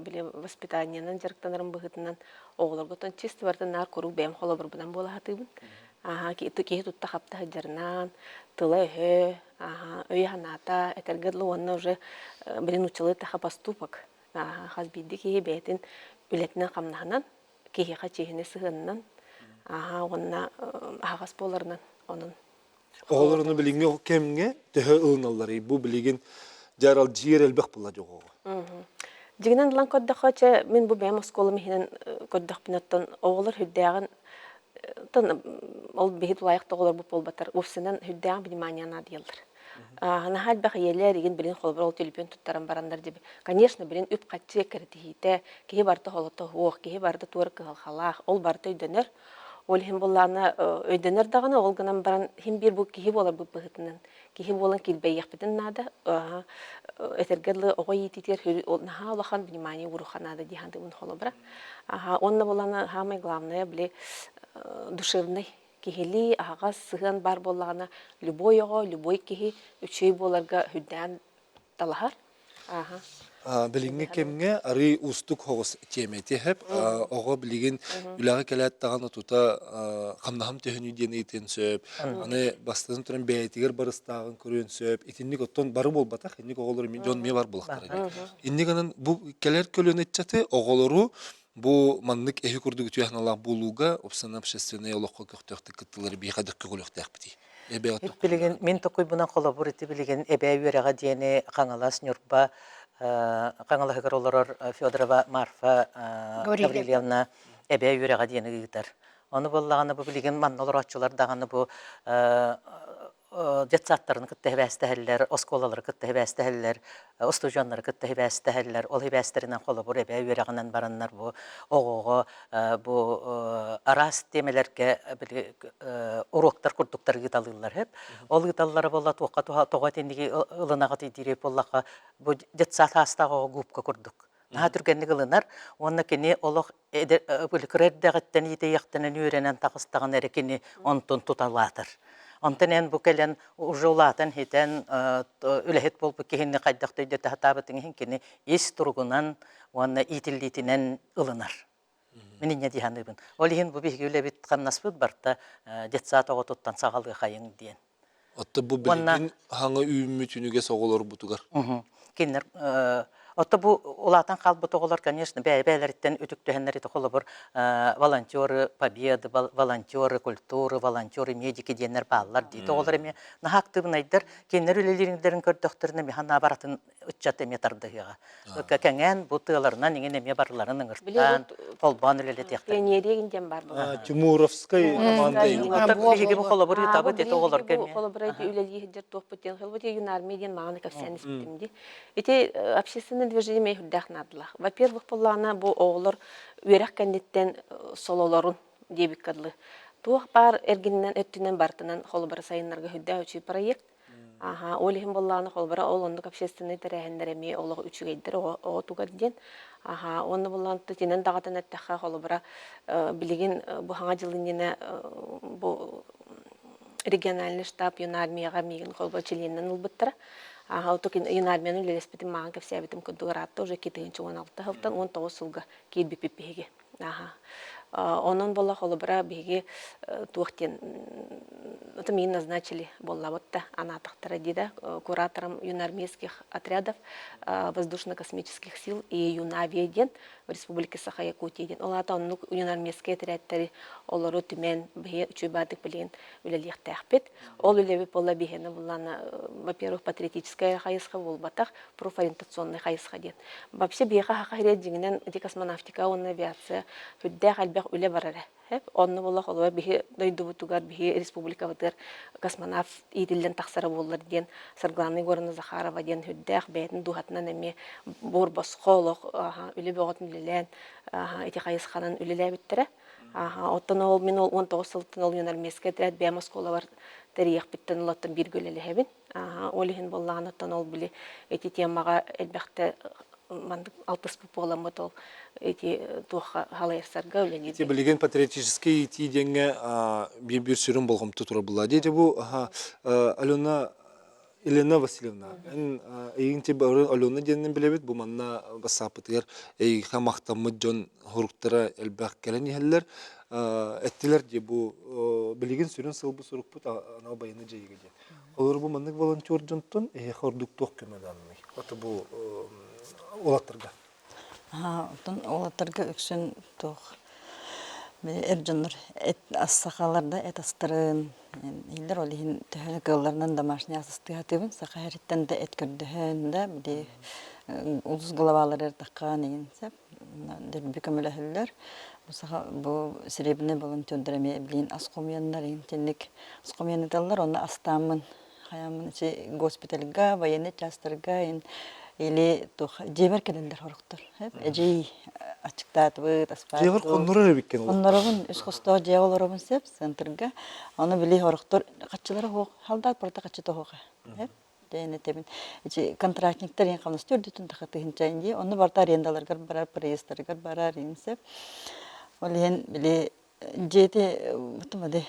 били воспитаниенан дьарыктанарым быһыытынан оҕолорго чисто барытын наар куруук бэйэм холобурбунан буола сатыыбын. Киһи тутта-хапта сылдьарынан, тыла-өһө, өйө-санаата этэргэ дылы уонна уже били нууччалыы таха поступок хас биирдии киһи бэйэтин үлэтинэн-хамнаһынан, киһиэхэ чиэһинэй сыһыанынан уонна аһаҕас буоларынан онон. Оҕолор ону билиҥҥи кэмҥэ төһө ылыналларый? Бу билигин дьаралдьыйар элбэх буолла дьоҕоҕо. Дьиҥинэн ылан көрдөххө, чэ, мин бу бэйэм оскуолам иһинэн көрдөхпүнэ, оттон оҕолор сүрдээҕин ол биһи тулаайах да оҕолорбут буолбатар, уопсайынан сүрдээҕин внимание наадыйаллар. Наһаа элбэх ийэлэр игин билин холобур ол төлөпүөн туттаран бараннар диби. Конечно, билин үп-харчы кэрэтиһиитэ, киһи барыта холото суох, киһи барыта туора кыһалҕалаах, ол барыта өйдөнөр. Ол иһин буоллаҕына өйдөнөр даҕаны, ол гынан баран иһин биир бу киһи буоларбыт быһыытынан киһи буолан килбэйиэхпитин наада. Этэргэ дылы оҕо иитиитигэр наһаа улахан внимание ууруха наада дии саныыбын холобура. Уонна буоллаҕына самое главное били душевный киһилии аһаҕас сыһыан баар буоллаҕына любой оҕо, любой киһи үчүгэй буоларга үрдээн талаһар. Ааһа. Билиҥҥи кэмҥэ арыый уустук соҕус тиэмэ һэп. Оҕо билигин үлэҕэ кэлээт даҕаны тута хамнаһым төһөнүй диэн ыйытыан сөп. Аны бастатан туран бэйэтигэр барыстааҕын көрүөн сөп. Итинник оттон бары буолбатах, инник оҕолор дьон эмиэ бар буолахтара дии. Инник гынан бу кэлэр көлүөнэ ыччаты оҕолору бу маннык эһи курдук үтүө санаалаах буолууга общественнай общественнай олоххо көхтөөхтүк кыттылары биһиэхэ да көҕүлүөхтээхпитий. Билигин мин токуйбунан холобур ити билигин эбээ үөрэҕэ диэни Хаҥалас, Ньурба Хаҥалаһыгар олорор Федорова Марфа Гаврильевна эбээ үөрэҕэ диэни ыытар. Ону буоллаҕына бу билигин манна олорооччулар даҕаны бу детсадтарын кытта сибээстэһэллэр, оскуолалары кытта сибээстэһэллэр, устудьуоннары кытта сибээстэһэллэр. Ол сибээстэринэн холобур эбээ үөрэҕинэн бараннар бу оҕоҕо бу араас тиэмэлэргэ били уруоктар курдуктар ыыталыыллар сөп. Ол ыыталлара буолла туохха тоҕо итинниги ылынаҕытый диир буоллахха бу детсад саастаах оҕо губка курдук наһаа түргэнник ылынар уонна кини олох кыра эрдэҕиттэн иитийэхтэнэн үөрэнэн таҕыстаҕына эрэ кини онтун туталаатар. Онтон эн бу кэлэн уже улаатан хитэн үлэһит буолбут киһини хайдах да өйдөтө сатаабытыҥ иһин кини ис туругунан уонна иитиллиитинэн ылынар. Мин инньэ дии саныыбын. Ол иһин бу биһиги үлэбит хамнаспыт барта детсад оҕотуттан саҕалыахайыҥ диэн. Отто бу билигин хаҥа үүммүт үнүгэс оҕолорбутугар. Кинилэр Отто бу улаатан хаалбыт оҕолор, конечно, бэйэ-бэйэлэриттэн үтүктүһэннэр ити холобур волонтеры победы, волонтеры культуры, волонтеры медики диэннэр бааллар дии. Оҕолор эмиэ наһаа актыыбынайдар, кинилэр үлэлиирин көрдөхтөрүнэ эмиэ наоборотын ыччат эмиэ тардыһыаҕа. Кэҥээн бу тыаларынан иҥин эмиэ барыларын ыҥыртаан, холбоон үлэлэтиэхтэрин. Пионерия диэн баар буолар. Тимуровскай команда Биһиги бу холобур ыытабыт ити оҕолорго эмиэ. Холобур үлэлии сылдьар туохпут диэн холобур юнармия диэн маҕаны кэпсээн испитим дии. Ити общественное движение эмиэ үрдээх наадалаах. Во-первых, буоллаҕына бу оҕолор үөрэх кэнниттэн сололорун диэбиккэ дылы туох баар эргининэн өттүнэн барытынан холобура сайыннарга үрдээх үчүгэй проект. Аха, ол иһин буоллаҕына, холобура, ол оннук общественнай тэрээһиннэр эмиэ олох үчүгэйдэр оҕотугар диэн. Аха, уонна буоллаҕына итинэн даҕатан эттэххэ, холобура, билигин бу саҥа дьыл иннинэ бу региональный штаб юнармияҕа миигин холобура чилиэнинэн ылбыттара. Аха, оту юнармияны үлэлэспитим, мааҕын кэпсээбитим курдук ыраатта уже 2016 сылтан 19 сылга киирбиппит биһиги. Аха. Онон буолла холобура биһиги туох диэн это миин назначили буоллабыт да анаатахтара дии да куратором юноармейских отрядов воздушно-космических сил и юнавия диэн в Республике Саха-Якутия диэн. Ол аата оннук юноармейскай отрядтары олору түмэн биһи үчүгэй баардык билигин үлэлиэхтээхпит. Ол үлэбит буолла биһиэнэ буллаана во-первых патриотическая хайысха буолбатах, профориентационнай хайысха диэн. Вообще биһиэхэ саха сирэ дьиҥинэн ити космонавтика уонна авиация сүрдээх элбэх үлэ барара. Онно буолла холобура биһи дойдубутугар, биһи республикабытыгар космонавт иитиллэн тахсара буоллар диэн Саргылана Егоровна Захарова диэн сүрдээх бэйэтин дууһатынан эмиэ буор босхо олох үлэ бөҕөтүн үлэлээн ити хайысханан үлэлээбиттэрэ. Оттон ол мин ол 19 сылтан ол юнармейскай отряд бэйэм оскуолабар тэрийиэхпиттэн улаттан бииргэ үлэлэһэбин. Ол иһин буоллаҕына ол били ити темаҕа элбэхтэ маннык алтыспыт буоламмыт ол ити туохха халайарсарга үлэлиир. Ити билигин патриотическай иитии диэҥҥэ биир-биир сүрүн болҕомто турар буолла. Дии бу Алена Елена Васильевна, эн эйигин ти бары Алена диэннэн билэбит, бу манна бассааппытыгар эйиэхэ махтаммыт дьон хоруктара элбэх кэлэн иһэллэр. Эттилэр дии бу билигин сүрүн сылбыт сурукпут анал байыаннай дьайыыга диэн. Олор бу маннык волонтер дьонтон эһиэхэ ордук туох көмөлөөннүй? Ото бу уолаттарга. Оттон уолаттарга үксүн туох. Эр дьоннор эт ас сахалар да эт астарын иһиллэр ол иһин төһө кыалларынан домашний ас астыы сатыыбын. Саха эриттэн да эт көрдөһөн да били улус главалары ыртаххаан игин сөп дөрбү көмөлөһөллөр. Бу саха бу серебряный волонтердар эмиэ билигин ас хомуйаннар итинник ас хомуйан ыталлар онно астааммын хайааммын ити госпитальга военный частарга или туох дьиэбэр кэлэллэр сорохтор эдьиий аччыктаатыбыт аспаат Дьиэҕэр хоннорор эбиккин хонноробун үс хостоох дьиэҕэ олоробун сөп центрга ону били сорохтор хаччылара суох халдаат барыта хаччыта суох Диэн этэбин. Ити контрактниктар иһин хамнас төрдүтүн тахатыһынча дии. Онно барыта арендаларгар барар, проездтарыгар барар иһин сөп. Ол иһин били дьиэти бутумады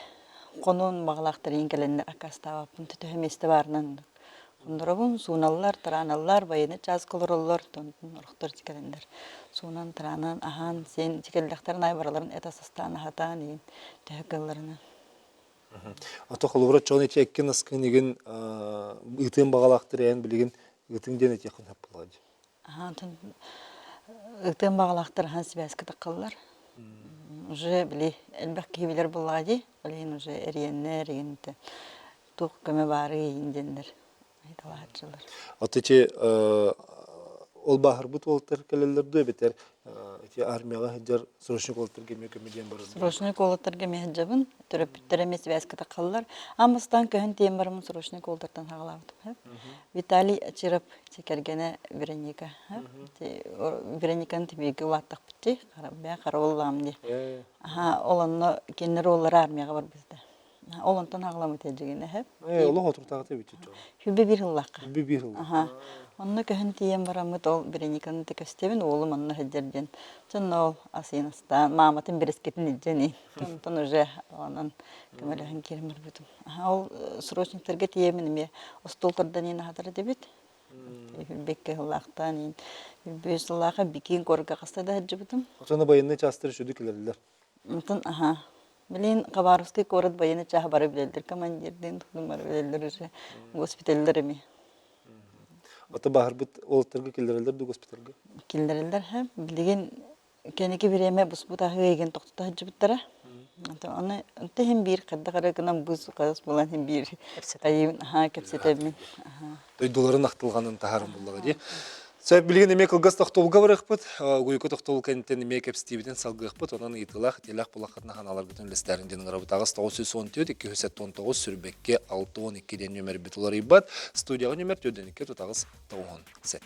хонуон баҕалаахтар иһин кэлэннэр аккаастаабаппын. Төһө миэстэ баарынан хонноробун, сууналлар, тараналлар, военный чааска олороллор, онтон орохтор кэлэннэр суунан, тараанан, аһаан, сиэн кэллэхтэрин аайы барыларын эт астаан аһатаан иһин төһө кыалларынан. Ото холобура чон ити эккин аскын игин ыытыан баҕалаахтар эн билигин ыытыҥ диэн этиэххин сөп буоллаҕа дии. Аха, ыытыан баҕалаахтар ахан сибээскэ таххаллар. Уже били элбэх киһи билэр буоллаҕа дии. Ол иһин уже эрийэннэр, игинтэ туох көмө баарый игин диэннэр Айталааччылар. От ити ол бааһырбыт уолаттар кэлэллэр дуо эбэтэр ити армияҕа сылдьар срочник уолаттарга эмиэ көмө диэн барар Срочник уолаттарга эмиэ сылдьабын. Төрөппүттэр эмиэ сибээскэ таххаллар. Аан бастаан көһөн тиийэн бараммын срочник уолаттартан саҕалаабытым. Виталий Очиров кэргэнэ Вероника. Верониканы тибииргэ улааттахпыт дии. Бэйэ харауллаам дии. Аха, ол онно кинилэр уоллара армияҕа барбыта. Ол онтон аҕаламмыт эдьигинэ эһэп. Ээ, олох отуртаҕыта эбит дьон. Хүбэ биир ыллахха. Хүбэ биир ыллахха. Аха. Онно көһөн тиийэн бараммыт ол Верониканы да көстөбүн, уолум онно сылдьар диэн. Дьонно ол асыйын астаан, мааматын бэрэскитин илдьэн Онтон уже онон көмөлөһөн киирэн барбытым. Аха, ол срочниктарга тиийэммин эмиэ остуол тардан иин аһатар этибит. Бэккэ сыллаахтаан иин. Бүс сыллаахха бикиин куоракка хаста да сылдьыбытым. Оччоно байыаннай чаастар үчүгэй кэлэллэр. Онтон аха Билигин Хабаровскай куорат военный чааһа бары билэллэр командирдыын тутум бары билэллэр уже госпиталлар эми. Ото баһарбыт уолаттарга киллэрэллэр дуу госпитальга? Киллэрэллэр һэ. Билигин кэнники бириэмэ буспут аһыы эйгин тохтото сылдьыбыттара. Аны онто иһин биир хайдах эрэ гынан быыс хаас буолан иһин биир айыыбын аһаа кэпсэтэбин. Дойдуларын ахтылҕанын таһааран буллаҕа дии. Сөп, билигин эмиэ кылгас тохтобулга барыахпыт. Угуйука тохтобул кэнниттэн эмиэ кэпсэтиибитин салгыахпыт. Онон ыйытыылаах, итиилээх булаххытына ханааларгытын үллэстээрин диэн ыҥырабыт. 8 914 279 сүрбэккэ 62 диэн нүөмэрбит уларыйбат. Студияҕа нүөмэр 42 тутаҕыс 97.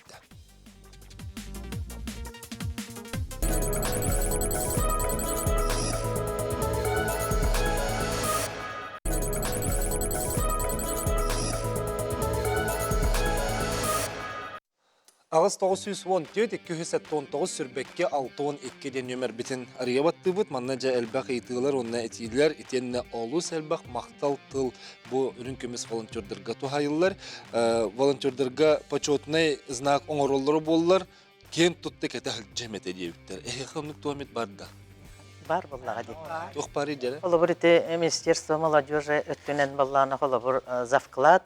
Аҕыс 914 279 сүрбэккэ 62 диэн нүөмэрбитин арыйа баттыыбыт. Манна дьэ элбэх ыйытыылар уонна этиилэр итиэннэ олус элбэх махтал тыл бу үрүҥ көмүс волонтердарга туһайыллар. Волонтердарга почетный знак оҥороллоро буоллар, киэн тутта кэтэ сылдьыам этэ диэбиттэр. Эһиэхэ оннук туох эмит бар да? Бар буоллаҕа дии. Туох баарый дьэ? Холобур ити Министерство молодежи өттүнэн баллаана холобур завклад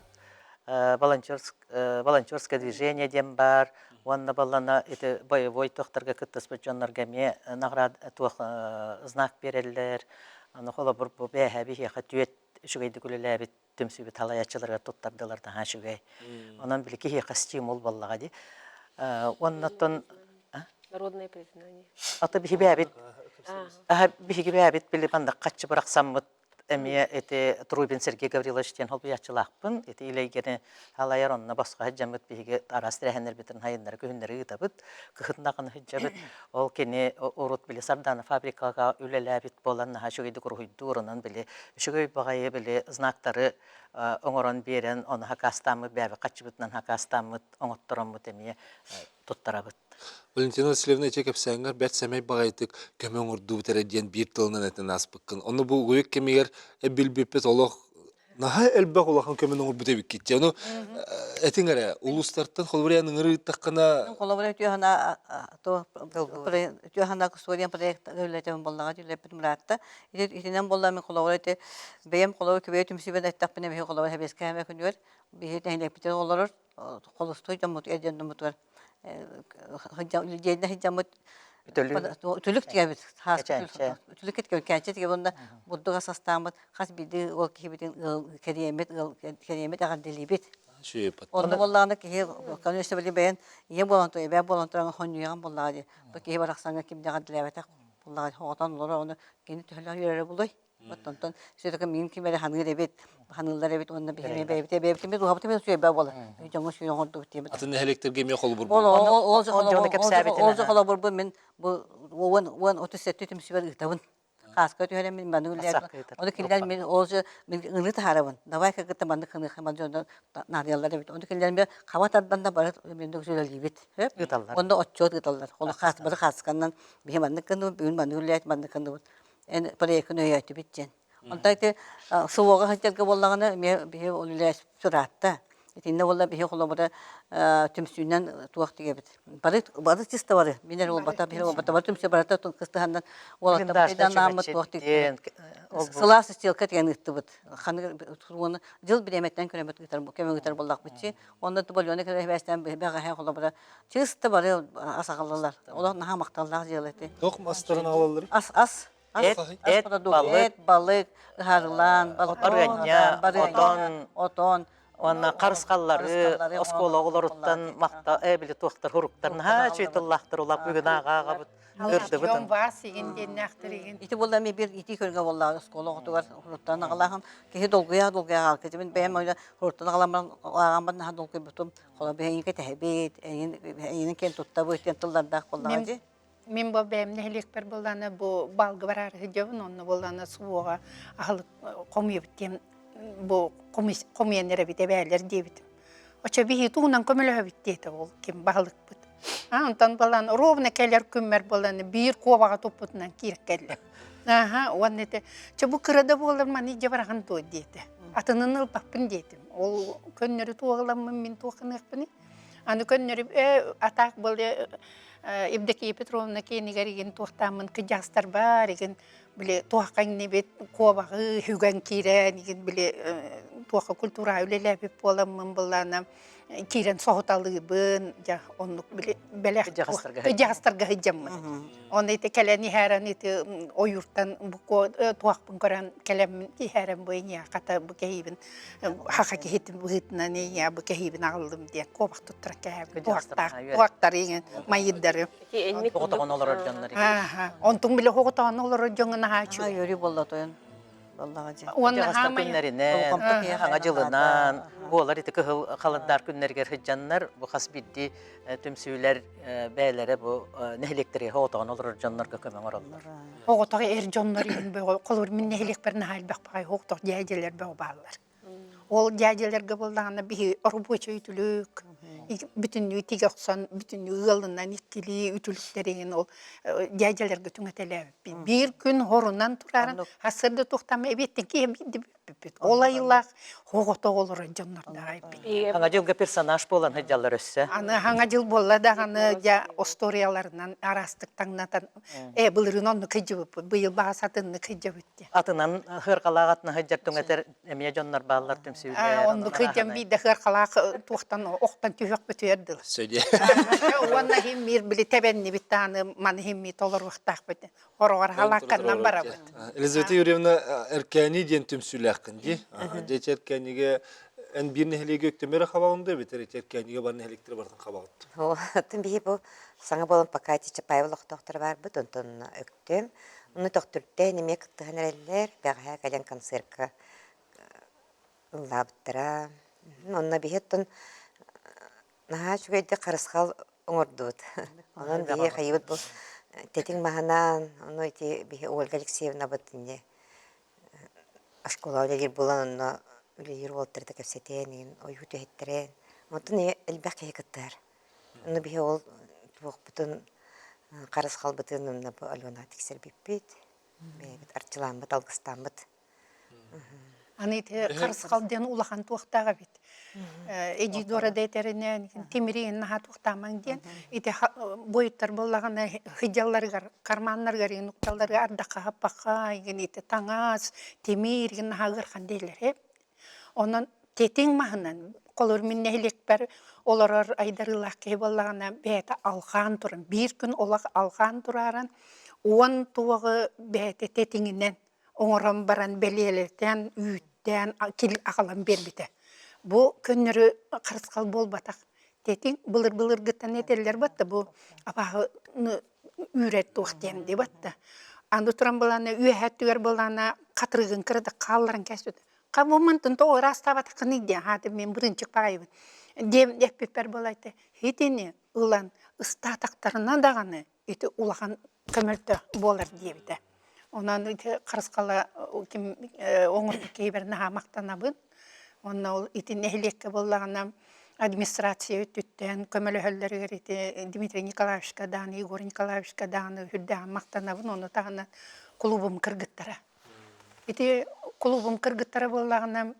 волонтерское движение диэн баар уонна баллана ити боевой тохторго кыттыспыт дьоннорго эмиэ награда туох знак биэрэллэр. Аны холобур бу бээһэ биһиэхэ түөт үчүгэйдик үлэлээбит түмсүүбүт салайааччыларыгар туттардылар наһаа үчүгэй. Онон били киһиэхэ стимул буоллаҕа дии. Уоннаттан Народное признание. Ата биһи бээбит биһиги бээбит били маннык хаччы бырахсаммыт эмиэ ити Трубин Сергей Гаврилович диэн холбуйааччылаахпын. Ити илэйгэни халайар онно босхо сылдьаммыт биһиги араас тэрээһиннэрбитин хайыннары күһүннэри ыытабыт. Кыһын даҕаны сылдьабыт. Ол кини урут били Сардана фабрикаҕа үлэлээбит буолан наһаа үчүгэйдик уруһуйдуур, онон били үчүгэй баҕайы били знактары оҥорон биэрэн, ону хакаастааммыт, бэйэбит хаччыбытынан хакаастааммыт, оҥоттороммут эмиэ туттарабыт. Валентина Васильевна ити кэпсээҥҥэр бэрт сэмэй баҕайытык көмө оҥордубут эрэ диэн биир тылынан этэн ааспыккын. Ону бу угуйук кэмигэр билбиппит олох наһаа элбэх улахан көмөнү оҥорбут эбиккит. Ону этиҥ эрэ, улуустартан холобур эн ыҥырыы ыыттаххына Холобура үтүө санаа үтүө санаа кустуориан проект үлэтин буоллаҕа үлэппит мыраатта. Итинэн буолла мен холобура ити бэйэм холобура күбэйэ түмсүүбүн эттэхпинэ биһи холобура сэбиэскэй күнүгэр биһи нэһилиэкпитигэр олорор холустуй дьоммут эрден дьоммутугар дьиэннэ сылдьаммыт. Үтүлүк тигэбит. Үтүлүк тигэбит, кээнчэ тигэбит уонна бурдук ас астааммыт хас биирдии ыал киһибитин ыал кэриэммит, ыал кэриэммит эҕэрдэлиибит. Онно буоллаҕына киһи конечно били бэйэн ийэ буолан туран, эбээ буолан туран хонньуйаҕын буоллаҕа дии. Бу киһи барахсаҥҥа ким да эҕэрдэлээбэтэх буоллаҕа оҕотон олорор ону кини төһөлөөх үөрэрэ булуй? Оттон все-таки миин ким эрэ ханыыр эбит, ханыыллар эбит уонна биһиги бэйэбит бэйэбит дууһабыт эмиэ үчүгэй буолар. Дьоҥҥо сүрүн оҥордубут диэбит. Атын нэһилиэктэргэ эмиэ холобур Ол ол ол холобурбун мин бу уон уон 37 түмсүбэр ыытабын. Хааска түһэрэн мин маннык үлэлээбит. Ону кинилэр мин ол же мин ыныы таһаарабын. Давай кыргыттар маннык хыныахха ман дьонно наадыйаллар эбит. Ону кинилэр мен хаба тардан да бары мен үлэлиибит. Ыыталлар. Онно отчуот ыыталлар. Ол хаас бары хаасканнан биһи маннык гынныбыт, бүгүн маннык үлэлээт, маннык гынныбыт. Эн проеккын өйөөтүбүт диэн. Онтон ити СВО-ҕа сылдьарга буоллаҕына эмиэ биһи ол үлэ ыраатта. Итиннэ буолла биһи холобура түмсүүнэн туох дигэбит. Бары бары чисто бары. Мин эрэ буолбата, биһи буолбата. Бары түмсүү барыта кыстыһаннан уолаттар нааммыт туох диэн сылаас стелка деген ыыттыбыт. Ханы уону дьыл бириэмэттэн көрөмөт ыытар көмө ыытар буоллахпыт чи. Онно Тубальоны кэлэ хибээстээн бэҕэһээ холобура чисто бары ас аҕаллылар. Олох наһаа махталлаах дьыала ити. Туох астарын аҕалаллар? Ас ас Эт, эт, балык, эт, балык, ыһаарылаан, барыанньа, отон, отон, уонна харысхаллары оскуола оҕолоруттан махта э били туохтар хуруктар наһаа үчүгэй тыллаахтар улап бүгүн ааҕа-ааҕабыт ырдыбытын Бас игин диэннээхтэр игин. Ити буолла эми бир ити көргө буолла оскуола оҕотугар хуруттан аҕалааһын киһи долгуйа долгуйа аҕалкы мин бэйэм ойла хуруттан аҕаламмын ааҕаммын наһаа долгуйбутум холо биһиги кэтэһэбит эйин эйинин киэн туттабыт диэн тыллардаах буоллаҕа дии Мин бу бэйэм нэһилиэкпэр буоллаана бу балга бараары сылдьабын, онно буоллаана суоҕа аһылык хомуйабыт диэн бу хомуйан эрэбит эбээлэр диэбитим. Оччо биһи тугунан көмөлөһөбүт диэтэ ол ким баһылыкпыт. А онтон буолан ровно кэлэр күммэр буолан биир куобаҕа туппутунан киир кэллэ. Аха уонна ити чэ бу кыра да буолар маны илдьэ бараҕын дуо диэтэ. Атынын ылбаппын диэтим. Ол көннөрү туоҕаламмын мин туох гыныахпыный? Аны көннөрү э атаак был Евдокия Петровна киэнигэр игин туохтааммын кыдьаастар бар игин били туохха иҥнибит куобаҕы хүгэн киирэн игин били туохха культура үлэлээбит буоламмын былаана киирэн соһуталыыбын дьэ оннук били бэлэх кыдьаастарга сылдьаммын Оны ити кэлэн иһээрэн ити ойууртан бу туохпун көрөн кэлэммин иһээрэн бу ийэ хата бу кэһиибин хаха киһитин быһыытынан ийэ бу кэһиибин аҕаллым диэн куобах туттаран кэһээбин туохтаах туохтар иҥэн майыдары Оҕотоҕон олорор дьоннор Онтуҥ били оҕотоҕон олорор дьоҥҥо наһаа үчүгэй. Үөрүү буолла тойон. Буоллаҕа дьэ. Уонна Дьаҕастар күннэринэн, хаҥа дьылынан, буолар ити кыһыл халандаар күннэригэр сылдьаннар бу хас биирдии түмсүүлэр бэйэлэрэ бу нэһилиэктэргэ оҕотоҕон олорор дьоннорго көмө оҥороллор. Оҕотох эр дьоннор иһин бөҕө холобур мин нэһилиэкпэр наһаа элбэх баҕайы оҕотох дьээдьэлэр бөҕө бааллар. Ол дьээдьэлэргэ буоллаҕына биһи оробуочай үтүлүк бүтүннүү тигэ охсон бүтүннүү ыалынан иккилии үтүлүктэрин ол дьээдьэлэргэ түҥэтэлээбиппит. Биир күн хорунан турарын сарсыарда туохтаама эбиэттэн киһи биирдэ бүппүппүт. Ол айылаах оҕото олорор дьоннордоох эбит. Хаҥа дьылга персонаж буолан сылдьаллар өссө. Аны хаҥа дьыл буолла даҕаны дьэ остуоруйаларынан араастык таҥнатан э былырыын оннук сылдьыбыппыт быйыл баҕас атыннык сылдьабыт диэн. Атынан хыарҕалаах атына сылдьар түҥэтэр эмиэ дьоннор бааллар түмсүүлэр. Оннук сылдьан биирдэ хыархалаах туохтан охтон түһүөхпүтүгэр дылы. Сөдьэ. Уонна химмиир били тэбэннибит даҕаны маны химмии толоруохтаахпыт. Хороҕор халаакканнан барабыт. Елизавета Юрьевна Эркээни диэн түмсүүлээххин дии. Дьэ Эркээнигэ эн биир нэһилиэги өктөмөрө хабаҕын да эбэтэр ити Эркээнигэ бар нэһилиэктэр барытын хабаҕыт. Оттон биһи бу саҥа буолан пока Чапаева олохтоохторо баарбыт, онтон Өктөм. Ону Төхтүртэн эмиэ кыттыһан эрэллэр. Бэҕэһээ кэлэн концертка ыллаабыттара. Онно биһи оттон наһаа үчүгэйдик харысхал оҥордубут. Онон биһи хайыбыт бу тэтиҥ маһынан, ону ити биһи Ольга Алексеевнабыт инньэ оскуолаҕа үлэлиир буолан онно үлэлиир уолаттары да кэпсэтэн игин ойуу түһэттэрэн. Онтон элбэх киһи кыттыһар. Ону биһи ол туохпутун харысхалбытын онно бу Аленаҕа тиксэрбиппит. Бэйэбит арчылааммыт, алгыстааммыт. Аны ити харысхал диэн улахан туохтаах эбит. Эдьиий да этэринэн тимири наһаа туохтаамаҥ диэн ити буойуттар буоллаҕына сыдьалларыгар карманнарыгар игин укталларыгар ардахха хаппахха игин ити таҥас тимир игин наһаа ыарахан дииллэр ээ. Онон. Тэтиҥ маһынан, холобур мин нэһилиэкпэр олорор айдарыылаах киһи буоллаҕына, бэйэтэ алҕаан туран, биир күн олох алҕаан турааран, уон туоҕу бэйэтэ тэтиҥинэн оҥорон баран бэлиэлэтэн, үүттээн аҕалан биэрбитэ. Бу көннөрү харысхал буолбатах. Тэтиҥ былыр-былыргыттан этэллэр батта бу абааһыны үүрэр туох диэн дии батта. Аны туран былаана үөһэ өттүгэр былаана хатырыгын кыратык хаалларан кээспит. Хабыммынтын тоҕо ыраастаабатаххыный диэн хаатым мин бырынчык баҕайыбын диэм эппиппэр буолайта итини ылан ыстаатахтарына даҕаны ити улахан көмөлтө буолар диэбитэ. Онон ити харысхала ким оҥорбут киһибэр наһаа махтанабын. Уонна ол ити нэһилиэккэ буоллаҕына администрация өттүттэн көмөлөһөллөрүгэр ити Дмитрий Николаевичка даҕаны, Егор Николаевичка даҕаны үрдээҕин махтанабын. Ону таһынан кулуубум кыргыттара. Ити кулуубум кыргыттара буоллаҕына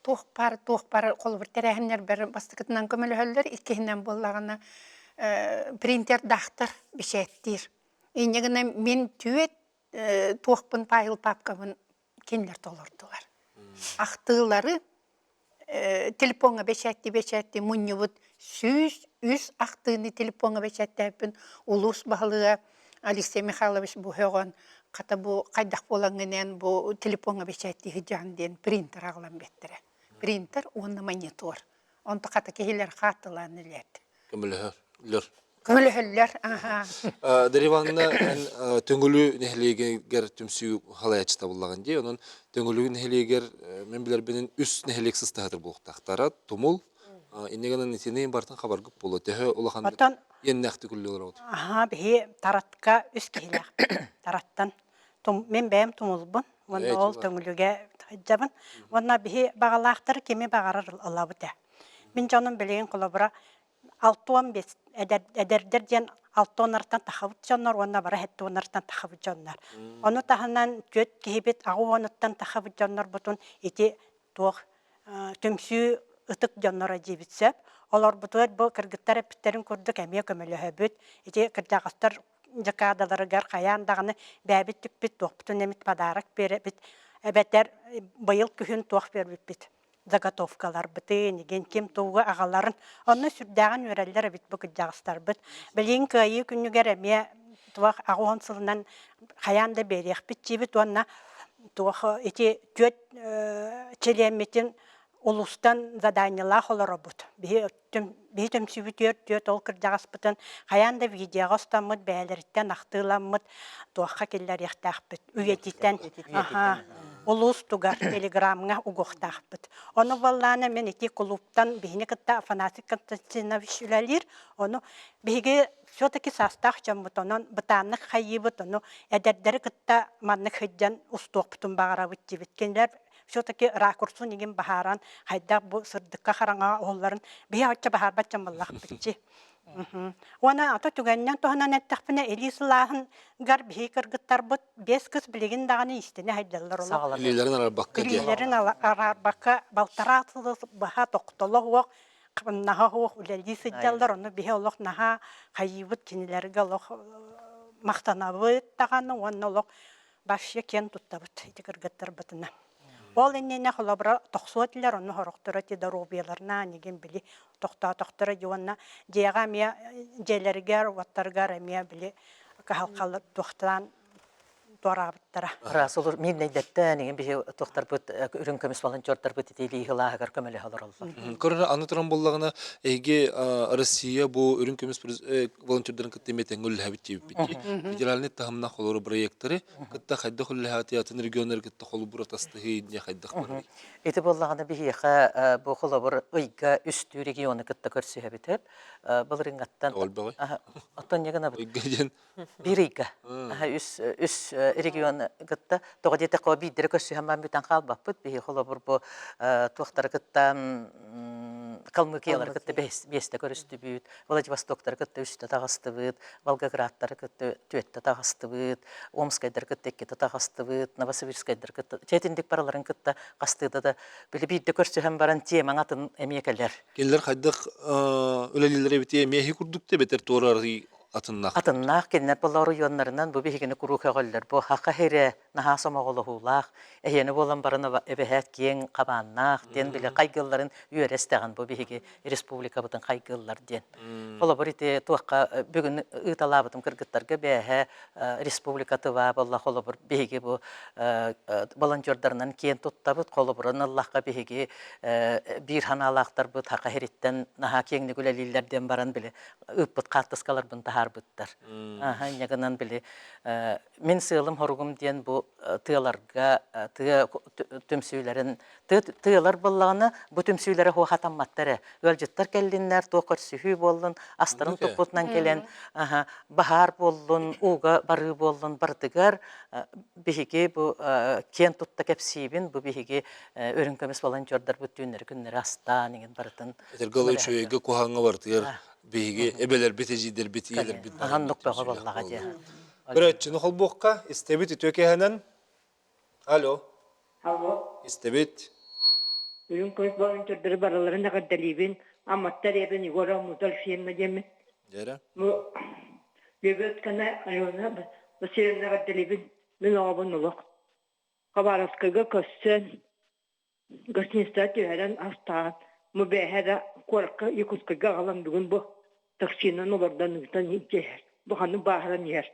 туох баар туох баар холобур тэрээһиннэрбэр бастакытынан көмөлөһөллөр, иккиһинэн буоллаҕына принтердаахтар бэчээттиир. Инньэ гынан мин түөт туохпун файл папкабын кинилэр толордулар. Ахтыылары телефоҥҥа бэчээттии-бэчээттии мунньубут 103 ахтыыны телефоҥҥа бэчээттээбиппин улуус баһылыга Алексей Михайлович бу һөҕөн хата бу хайдах буолаҥҥын бу телефоҥҥа бэчээттии сылдьаҕын диэн принтер аҕалан биэртэрэ. Принтер уонна монитор. Онто хата киһилэр хааттылаан илээт. Көмөлөһөллөр. Көмөлөһөллөр, аха. Дарья Ивановна, эн Төҥүлү нэһилиэгэр түмсүү халайааччыта буллаҕын дии. Онон Төҥүлү нэһилиэгэр мин билэрбинэн үс нэһилиэк сыстаһытыр буолуохтаахтара. Тумул, инньэ гынан итини барытын хабаргыт буолуо. Төһө улахан Оттон иэннээхтик үлэлиир олоробут? аһаа биһи Таратка үс киһилээхпит. Тараттан мин бэйэм тумулбун уонна ол Төҥүлүгэ сылдьабын. Уонна биһи баҕалаахтар кими баҕарар ылабыт ээ. Мин дьонум билигин холобура 65 эдэрдэр диэн алтоннартан тахабыт дьоннор уонна бары хэттуоннартан тахабыт дьоннор. Ону таһынан түөрт киһибит аҕа уонуттан тахабыт дьоннорбутун ити туох түмсүү ытык дьонноро диэбит сөп. Олорбутугар бу кыргыттар эппиттэрин курдук эмиэ көмөлөһөбүт. Ити кырдьаҕастар декадаларыгар хайаан даҕаны бэйэбит түкпүт туохпутун эмит подарок биэрэбит эбэтэр быйыл күһүн туох биэрбиппит заготовкаларбытын, игин ким тугу аҕаларын. Онно сүрдээҕин үөрэллэр эбит бу кырдьаҕастарбыт. Билигин Кыайыы күнүгэр эмиэ туох аҕыс сылынан хайаан да биэриэхпит диибит уонна туох ити түөрт чилиэммитин улуустан заданиелаах олоробут. Биһи биһи түмсүүбүтүгэр түөрт ол кырдьаҕаспытын хайаан да видеоҕа устаммыт бэйэлэриттэн ахтыыламмыт туохха киллэриэхтээхпит үйэтитэн улуус тугар телеграмҥа угуохтаахпыт ону буоллаана мин ити кулууптан биһини кытта Афанасий Константинович үлэлиир ону биһиги все-таки саастаах дьоммут онон бытааннык хайыыбыт ону эдэрдэри кытта маннык сылдьан устуохпутун баҕарабыт диибит кинилэр все-таки ракурсун игин баһааран хайдах бу сырдыкка хараҥаҕа уһулларын биһи оччо баһаарбат дьон буоллахпытчи. Уонна ата түгэнинэн туһанан эттэхпинэ илии сылааһынгар биһи кыргыттарбыт биэс кыс билигин даҕаны истинэ хайдаллар олох. Илиилэрин араарбакка диэн. Илиилэрин араарбакка балтараа сылы быһа тохтоло суох наһаа суох үлэлии сылдьаллар ону биһи олох наһаа хайыыбыт кинилэргэ олох махтанабыт даҕаны уонна олох вообще киэн туттабыт ити кыргыттарбытынан. Ол иннинэ холобура тохсуо этилэр, онно сорохторо ити доруобуйаларынан игин били тохтоотохторо дии уонна дьиэҕэ эмиэ дьиэлэригэр, уоттарыгар эмиэ били кыһалҕалар туохтаан туораабыттара. Араас олор миирнэйдэртэн игин биһи туохтарбыт үрүҥ көмүс волонтердарбыт ити илии ылааһыгар көмөлөһө олороллор. Көрөр аны туран буоллаҕына эһиги Россия бу үрүҥ көмүс волонтердарын кытта эмиэ тэҥҥэ үлэлэһэбит диэбиппит дии. Федеральный таһымнаах олору проекттары кытта хайдах үлэлэһэҕитий, атын регионнары кытта холобур атастаһыы инньэ хайдах барарый? Ити буоллаҕына биһиэхэ бу холобур ыйга үстүү региону кытта көрсүһэбит. Былырыҥҥаттан Олбөҕүй. Оттон не гынабыт? Ыйга диэн Биир ыйга. Үс үс регион кытта тоҕо диэтэххэ биирдэрэ көрсүһэн баран бүтэн хаалбаппыт. Биһи холобур бу туохтары кытта Калмыкиялары кытта биэстэ көрүстүбүт, Владивостоктары кытта үстэ таҕыстыбыт, Волгоградтары кытта түөттэ таҕыстыбыт, Омскайдары кытта иккитэ таҕыстыбыт, Новосибирскайдары кытта чэтиндик бараларын кытта хастыыда да били биирдэ көрсүһэн баран темаҥ атын эмиэ кэлэр. Кинилэр хайдах үлэлииллэр эбитий эмиэ эһи курдук да эбэтэр туора арый? Атыннаах. Атыннаах кинилэр буолла оройуоннарынан бу биһигини куруук өҕөллөр. Бу хаха сирэ наһаа сомоҕолоһуулаах, эһиэнэ буолан баран эбэһээт киэҥ хабааннаах диэн били хайгыылларын үөрэ истэҕин бу биһиги республикабытын хайгыыллар диэн. Холобур ити туохха бүгүн ыыталаабытым кыргыттарга бээһэ республика тыва буолла холобур биһиги бу волонтердарынан киэн туттабыт холобурун ыллахха биһиги биир санаалаахтарбыт хаха сириттэн наһаа киэҥник үлэлииллэр диэн баран били ыыппыт хаартыскаларбын таһаарбыттар. Аха, инньэ гынан били мин сыалым-хоругум диэн бу тыаларга тыа түмсүүлэрин тыалар буоллаҕына бу түмсүүлэрэ хуохатамматтар ээ. Ыалдьыттар кэллиннэр, туох көрсүһүү буоллун, астарын туппутунан кэлэн баһаар буоллун, ууга барыы буоллун барытыгар биһиги бу киэн тутта кэпсиибин, бу биһиги үрүҥ көмүс волонтердарбыт түүннэри күннэри астаан иҥин барытын Этэргэ дылы үчүгэйгэ куһаҕаҥҥа барытыгар биһиги эбэлэрбит, эдьиийдэрбит, ийэлэрбит Аһан бөҕө буоллаҕа дии. Көрөөччүнү холбуохха, истэбит үтүө киэһэнэн. Алло. Алло. Истэбит. Үрүҥ көмүс волонтердары барыларын эҕэрдэлиибин. Амматтар эбин Егора Мутальфиевна диэммин. Дьэрэ. Бу Лебедкана Алена Васильевна эҕэрдэлиибин. Мин оҕобун олох Хабаровскайга көрсөн Гостиницаҕа түһэрэн астаан, бу бээһэ да куоракка Якутскайга аҕалан бүгүн бу таксинан олордон ыытан илдьэ иһэр. Бу ханнык бааһыран иһэр.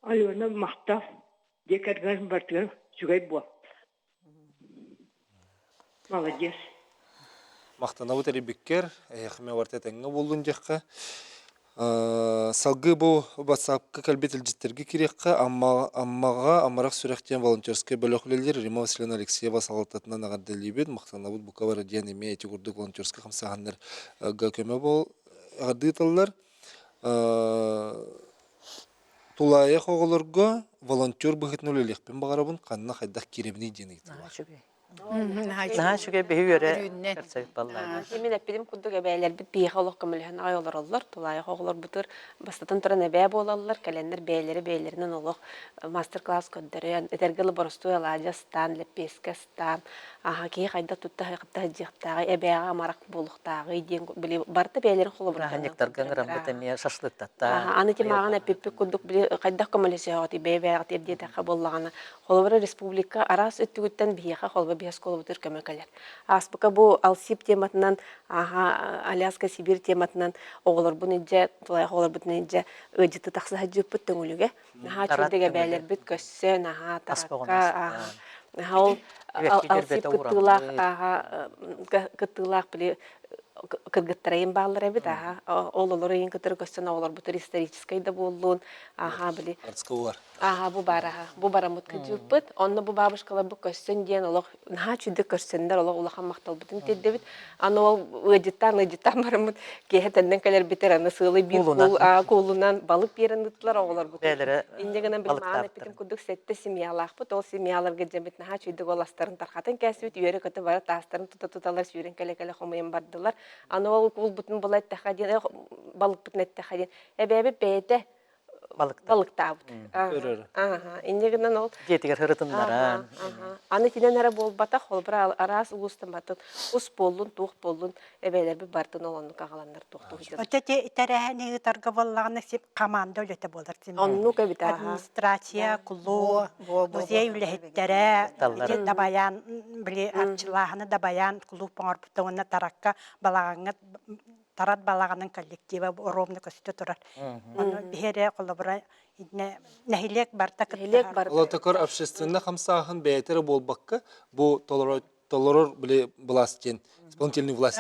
Алена махтал, дьиэ кэргэн барытыгар үчүгэй буол. Молодец. Махтанабыт эрийбиккэр, эһиэхэ эмиэ барыта этэҥҥэ буоллун диэххэ. Салгыы бу WhatsApp-ка кэлбит илдьиттэргэ киириэххэ, Аммаҕа Амарах сүрэх диэн волонтерскай бөлөх үлэлиир Рима Васильевна Алексеева салалтатынан эҕэрдэлиибит, махтанабыт бука бары диэн эмиэ ити курдук волонтерскай хамсааһыннарга көмө буол эҕэрдэ ыыталлар. Тулаайах оҕолорго волонтер быһыытынан үлэлиэхпин баҕарабын, ханна хайдах киирэбиний диэн ыйытыылар. Наһаа үчүгэй биһи үөрэ көрсөбүт баллаада. Мин эппитим курдук эбээлэрбит биһиэхэ олох көмөлөһөн аҕай олороллор. Тулаайах оҕолорбутугар бастатан туран эбээ буолаллар, кэлэннэр бэйэлэрэ бэйэлэринэн олох мастер-класс көрдөрөн, этэргэ дылы боростуой алаадьы астаан, лэппиэскэ астаан, аха киһи хайдах тутта сылдьыахтааҕый, эбээҕэ амарах буолуохтааҕый диэн били барыта бэйэлэрин холобурдарынан Бырааһынньыктарга ыҥыраммыт эмиэ шашлыктаттаан. Аны тимааҕын эппиппит курдук били хайдах көмөлөсөҕүтүй бэйэ-бэйэҕитигэр диэтэххэ буоллаҕына Холобура, республика араас өттүгүттэн биһиэхэ холобура биһи оскуолабытыгар көмө кэлэр. Ааспыка бу Алсиб тематынан, аха Аляска Сибирь тематынан оҕолорбун илдьэ, тулаайах оҕолорбутун илдьэ ыалдьыты тахса сылдьыппыт Төҥүлүгэ. Наһаа үчүгэй эбээлэрбит көссөн, наһаа таракка, наһаа ол Алсиб кыттыылаах, аха кыттыылаах били кыргыттарайын бааллар эбит, аха ол олор ыйын кытары көссөн оҕолорбутугар историческай да буоллун, аха били Ааһа, бу баар аһа. Бу бараммыт кыдьыыппыт. Онно бу бабушкаларбыт көрсөн диэн олох наһаа үчүгдүк көрсөннөр олох улахан махталбытын тиэрдэбит. Аны ол ыалдьыттаан ыалдьыттаан бараммыт киэһэ төннөн кэлэрбитэр аны сыалы биир куул куулунан балык биэрэн ыыттылар оҕолорбут. Бэйэлэрэ Инньэ гынан били маан эппитим курдук сэттэ семьялаахпыт. Ол семьяларга дьэммит наһаа үчүгдүк ол астарын тархатын кээсибит. Үөрэ-көтө бары таастарын тута-туталар сүүрэн кэлэ-кэлэ хомуйан бардылар. Аны ол куулбутун була эттэххэ диэн балыкпытын эттэххэ диэн эбээбит бэйэтэ балыктаабыт. Ааха, инньэ гынан ол дьиэтигэр ырытыннаран. Аны итинэн эрэ буолбатах, холобура араас улуустан бартын ус буоллун, туох буоллун, эбээлэрбит бартын ол оннук аҕаланнар туохтуу сылдьар. Өтө тэрээһини ыытарга буоллаҕына сип команда үлэтэ буолар. Оннук эбит Администрация, кулууп, музей үлэһиттэрэ, ити дабайаан, били арчылааһыны дабайаан кулууп оҥорбута уонна таракка балаҕаҥҥа Тарат балаҕанын коллектива ровно көстө турар. Ону биһи эрэ холобура нэһилиэк барта кыттыһар. Олотокор общественный хамсааһын бэйэтэ эрэ буолбакка, бу толорор толорор били былаас диэн исполнительный власть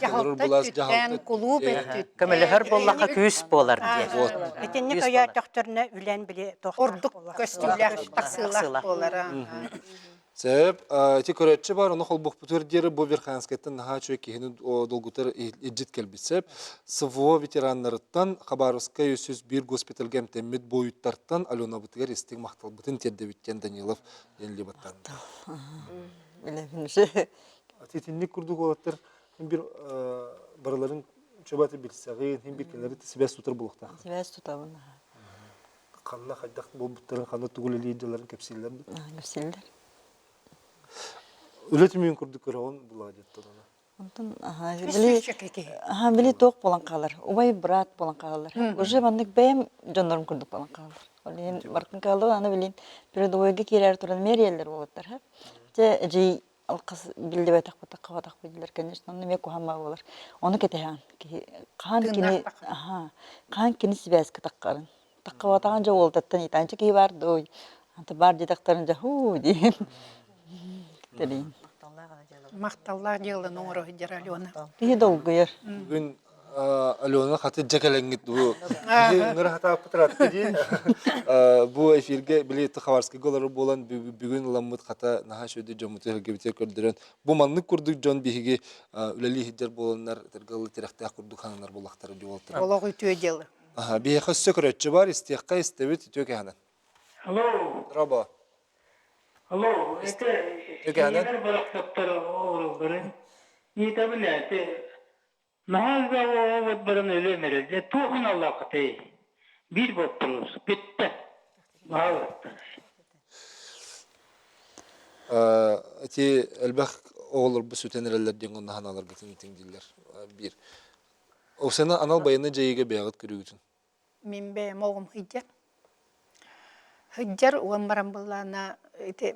толорор былаас дьаһалта кулууп өттүттэн көмөлөһөр буоллахха күүс буолар диэн. Итинник өйөөтөхтөрүнэ үлэн били ордук көстүүлээх тахсыылаах буолара. Сөп. Ити көрөөччү бар, ону холбуохпутугар диэри бу Верхоянскайтан наһаа үчүгэй киһини долгутар илдьит кэлбит сөп. СВО ветераннарыттан Хабаровскай 301 госпитальга эмтэммит буойуттартан Аленабытыгар истиҥ махталбытын тиэрдэбит диэн Данилов Лебаттан. Итинник курдук уолаттар бир барыларын чөбөтө билсэҕин, хин бир кинилэри сибээс тутар буолуохтаах. Сибээс тутабын. Ханна хайдах буолбуттарын, ханна тугу үлэлиир кэпсииллэр дуу? Кэпсииллэр. Үлэ түмүгүн курдук көрөҕүн булаа диэттэн. Онтон били били туох буолан хаалар, убай брат буолан хаалар. Уже маннык бэйэм дьоннорум курдук буолан хаалар. Ол иһин бартын хаалла аны билин передовойга киирээр туран мэрийэллэр уолаттар. Дьэ эдьиий алқас биллибэтэх бутах билдилэр конечно онно эмиэ куһаҕан буолар. Ону кэтэһэҕин киһи хаан кини хаан кини сибээскэ таххарын. Таххабатаҕын дьэ уолтаттан итаанчы киһи баар дуой. Anta баар диэтэхтэрин дьэ һуу диэн. Тэрийин. Махталлаах дьыаланы оҥоро сылдьар Алена. Киһи долгуйар. Бүгүн Алена хаты дьэ кэлэҥҥит бу киһи ыҥыра хатааппыт ыраатта дии. Бу эфиргэ били Хабаровскайга олорор буолан бүгүн ыламмыт хата наһаа үчүгэй дьоммуту эһэргэбитигэр көрдөрөн бу маннык курдук дьон биһиги үлэлии сылдьар буоланнар тыргылы тирэхтээх курдук хананар буоллахтара дии уолаттар. Олох үтүө дьыала. Биһиэхэ өссө көрөөччү бар, истиэххэ истэбит үтүө кэһэнэн. Алло. Дорообо. Алло, это кинилэр барахсаттар оҕолорун ыытабын ээ, ити наһаа элбэх оҕо баран өлөн эрэр. Дьэ туох аналлааххытый? Биир боппуруос бүттэ. Баһаалыста. Ити элбэх оҕолорбут сүтэн эрэллэр диэн онно ханааларгытын итиҥ дииллэр биир. Оксана анал байыаннай дьайыыга бэйэҕит көрүүгүтүн? Мин бэйэм оҕом сылдьар. Сылдьар уон баран былаана ити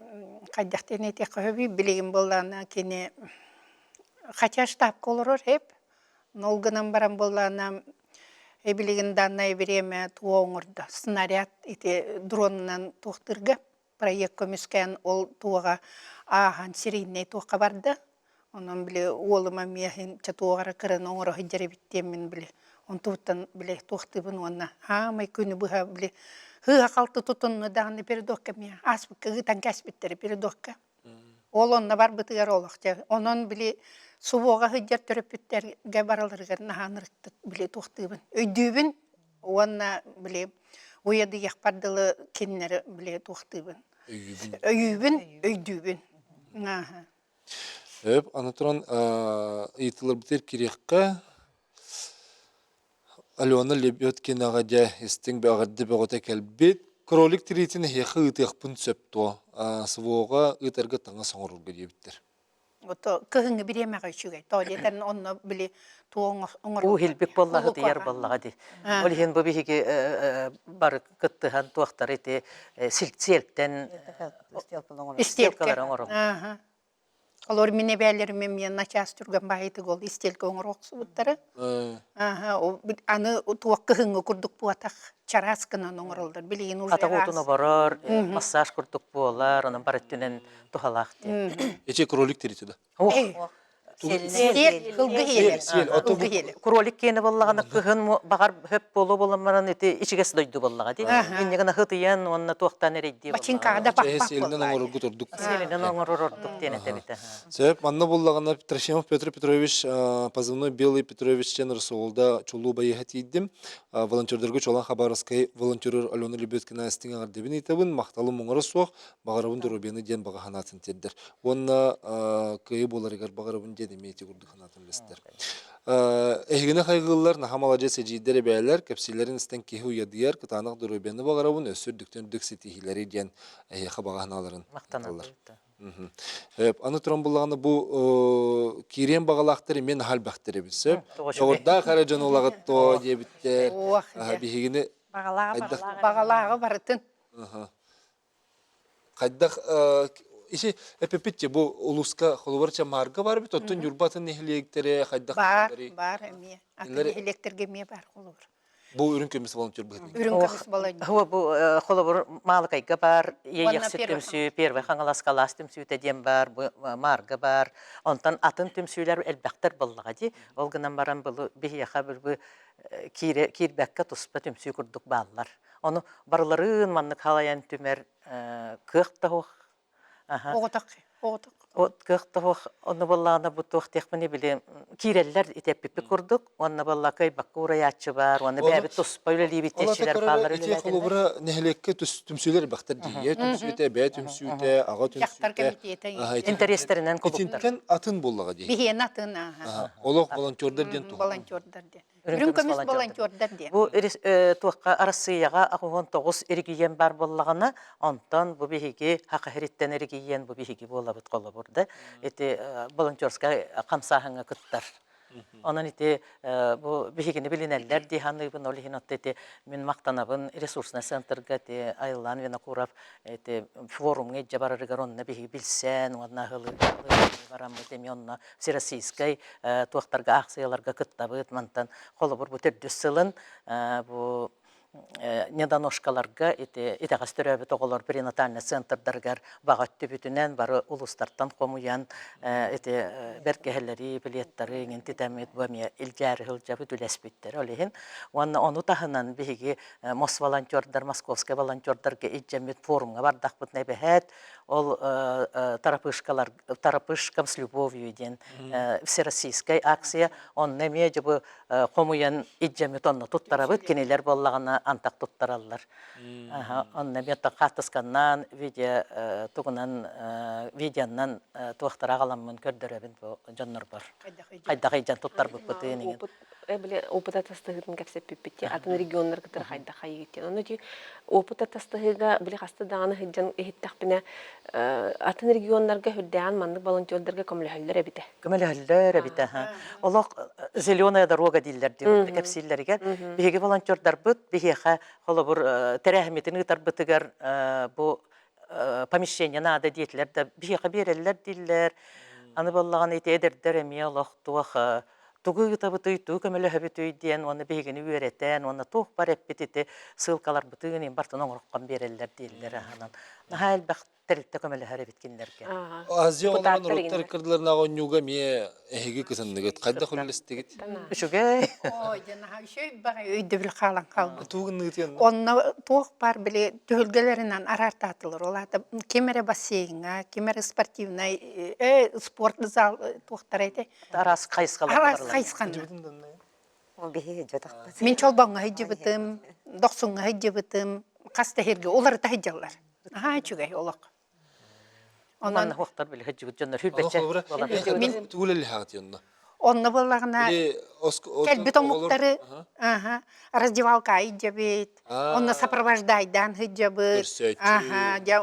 хайдах диэн этиэххэ сөбүй билигин былаана кини хотя штабка олорор эп но ол гынан баран былаана билигин данное время туох оҥордо снаряд ити дронунан туохтуурга проект көмүскээн ол туоҕа ааһан сирийнэй туохха барда. Онон били уолум эмиэ иһин чэ туох эрэ кыраны оҥоро сылдьар эбит диэммин били онтубуттан били туохтуубун уонна хаамай күнү быһа били сыыһа-халты тутунна даҕаны передокка эмиэ ааспыкка ыытан кээспиттэрэ передокка. Ол онно барбытыгар олох дьэ онон били субуоҕа сылдьар төрөппүттэргэ бараларыгар наһаа ынырыктык били туохтуубун өйдүүбүн Уонна били уйадыйахпар дылы кинилэри били туохтуубун. Өйүүбүн. Өйүүбүн, өйдүүбүн. Ааһа. Өп, аны туран ыйытыларбытыгар кириэххэ Алена Лебедкинаҕа дьэ истиҥ бөҕөрдө бөҕөтө кэлбит. Кролик тириитин эһиэхэ ыытыахпын сөп дуо? СВО-ҕа ыытарга таҥас оҥорорго диэбиттэр. Ото кыһыҥҥы бириэмэҕэ үчүгэй. Тоҕо диэтэрин онно били туох оҥороллор. Уу хилбик буолла ытыйар буоллаҕа дии. Ол иһин бу биһиги бары кыттыһан туохтары ити сиэлтэн истиэлкэлэр оҥоробут. Олор мин эбээлэрим эмиэ начаас түргэн баайытык ол истиэлкэ оҥоро охсубуттара. Аны туох кыһыҥҥы курдук буотах чараас гынан оҥороллор. Билигин уже Атах уутун оборор, массаж курдук буолар, онон бар өттүнэн туһалаах диэн. Эчи кролик тиритэ да. Сиэл, кылгы иэлэ. Кролик киэнэ буоллаҕына кыһын баҕар хөп буолуо буолан баран ити ичигэс дойду буоллаҕа дии. Инньэ гына хытыйан уонна туохтан эрэйдиэ Бачыҥкаҕа да Чэһи сиэлинэн оҥороргут ордук. Сиэлинэн оҥорор ордук диэн этэбит. Сөп, манна буллаҕына Трофимов Петр Петрович позывной Белый Петрович диэн Росуолда чулуу байыһа тиийдим. Волонтердарга Чолан Хабаровскай волонтерер Алена Лебедкина истиҥ эҕэрдэбин ыытабын, махталым муҥура суох, баҕарабын доруобуйаны диэн баҕа санаатын тиэрдэр. Уонна кыайыы буоларыгар баҕарабын диэн эмиэ ити курдук санаатын үллэстэр. Эһигини хайгыыллар, наһаа маладьыас эдьиийдэр эбээлэр, кэпсиилэрин истэн киһи уйадыйар, кытаанах доруобуйаны баҕарабын, өссө үрдүктэн үрдүк ситиһиилэри диэн эһиэхэ баҕа санааларын Махтанабыт. Аны туран буллаҕына бу киириэн баҕалаахтар эмиэ наһаа элбэхтэр эбит сөп. Доҕордоох эрэ дьон улаҕыт тоо диэбиттэр. Биһигини Баҕалааҕы барытын. Хайдах ити эпиппит бу улууска холобур Чамаарга бар эбит, оттон Ньурба атын нэһилиэктэрэ хайдах Баар, баар эмиэ. Атын нэһилиэктэргэ эмиэ баар холобур. Бу үрүҥ көмүс волонтер быһыытынан. Үрүҥ көмүс волонтер. Бу холобур Маалыкайга баар, Иэйэхсит түмсүү, Первый Хаҥалас Калаас түмсүүтэ диэн баар, бу Маарга баар. Онтон атын түмсүүлэр элбэхтэр буоллаҕа дии. Ол гынан баран бу биһиэхэ бу киирбэккэ туспа түмсүү курдук бааллар. Ону барыларын маннык халайан түмэр кыах да суох. Оҕотох, оҕотох. От кыах да суох. Онно буоллаҕына бу туох диэхпиний били киирэллэр ити эппиппит курдук. Уонна буолла кыайбакка уурайааччы баар, уонна бэйэбит туспа үлэлиибит диэччилэр бааллар Ити холобура нэһилиэккэ түмсүүлэр элбэхтэр дии. Ийэ түмсүүтэ, эбээ түмсүүтэ, аҕа Дьахтар түмсүүтэ. кэмитиэтэ. Интэриэстэринэн кулуптар. Итинтэн атын буоллаҕа дии. Биһиэнэ атын, ааха. Олох волонтердар диэн туһунан. Волонтердар диэн. Үрүҥ көмүс волонтердар диэн. Бу туохха Арассыыйаҕа 89 эрэгийиэн баар буоллаҕына, онтон бу биһиги Саха сириттэн эрэгийиэн бу биһиги буолабыт холобур да. Ити волонтерскай хамсааһыҥҥа кыттар. Онон ити бу биһигини билинэллэр дии саныыбын. Ол иһин отто ити мин махтанабын ресурснай центрга ити Айыллаан Винокуров ити форумҥа илдьэ барарыгар онно биһиги билсэн уонна аһылыы бараммыт эмиэ онно всероссийскай туохтарга аахсыйаларга кыттабыт. Мантан холобур бу төрдүс сылын бу недоношкаларга ити итэҕэс төрөөбүт оҕолор перинатальнай центрдарыгар баҕа өттүбүтүнэн бары улуустартан хомуйан ити бэргэһэлэри, билеттары иҥин титэммит бу эмиэ илдьээри сылдьабыт үлэспиттэр ол иһин. Уонна ону таһынан биһиги Мосволонтердар, московскай волонтердарга илдьэммит форумҥа бардахпытына эбэһээт ол тарапышкалар тарапышкам с любовью диэн всероссийскай акция онно эмиэ дьэ бу хомуйан илдьэммит онно туттарабыт кинилэр буоллаҕына антах туттараллар онно эмиэ хаартысканнан видео тугунан видеоннан туохтара аҕаламмын көрдөрөбүн бу дьоннорбор хайдах илдьэн туттарбыппытын иҥин били опыт атастаһыытын кэпсэппиппит дии атын регионнар кытары хайдах хайыгыт диэн. Ону ити опыт атастаһыыга били хаста даҕаны сылдьан иһиттэхпинэ атын регионнарга үрдээн маннык волонтердарга көмөлөһөллөр эбитэ. Көмөлөһөллөр эбитэ. Олох зеленая дорога дииллэр диэн кэпсииллэригэр биһиги волонтердарбыт биһиэхэ холобур тэрээһиммитин ыытарбытыгар бу помещение наада диэтилэр да биһиэхэ биэрэллэр дииллэр. Аны буоллаҕына ити эдэрдэр эмиэ олох туох тугу ыытабытый, тугу көмөлөһөбүтүй диэн уонна биһигини үөрэтэн уонна туох бар эппит ити ссылкаларбытын импортын оҥороххон биэрэллэр дииллэр аһынан. Наһаа элбэх тэрилтэ көмөлөһөр эбит кинилэргэ. Азия оҕолоро норуоттар ыккардыларынааҕы оонньууга эмиэ эһиги кытынныгыт. Хайдах үлэлэстигит? Үчүгэй. Ой, дьэ наһаа үчүгэй баҕайы өйдөбүл хаалан хаалбыт. Тугу гынныгыт Онно туох баар били түһүлгэлэринэн араартаатылар. Ол аата ким эрэ бассейҥа, ким эрэ спортивнай, э, спорт зал туохтара ити Араас хайысхаларга Араас барылар. хайысханы. Биһиги дьотохпут. Мин чолбоҥҥо сылдьыбытым, дохсуҥҥа сылдьыбытым, хас да сиргэ уларыта сылдьаллар. Наһаа үчүгэй олох. Онон хуохтар били сылдьыбыт дьоннор хүрбэччэ буолан. Мин тугу үлэлэһэҕит онно? Онно буоллаҕына кэлбит омуктары раздевалка илдьэбит, онно сопровождайдаан сылдьабыт. Аха, дьэ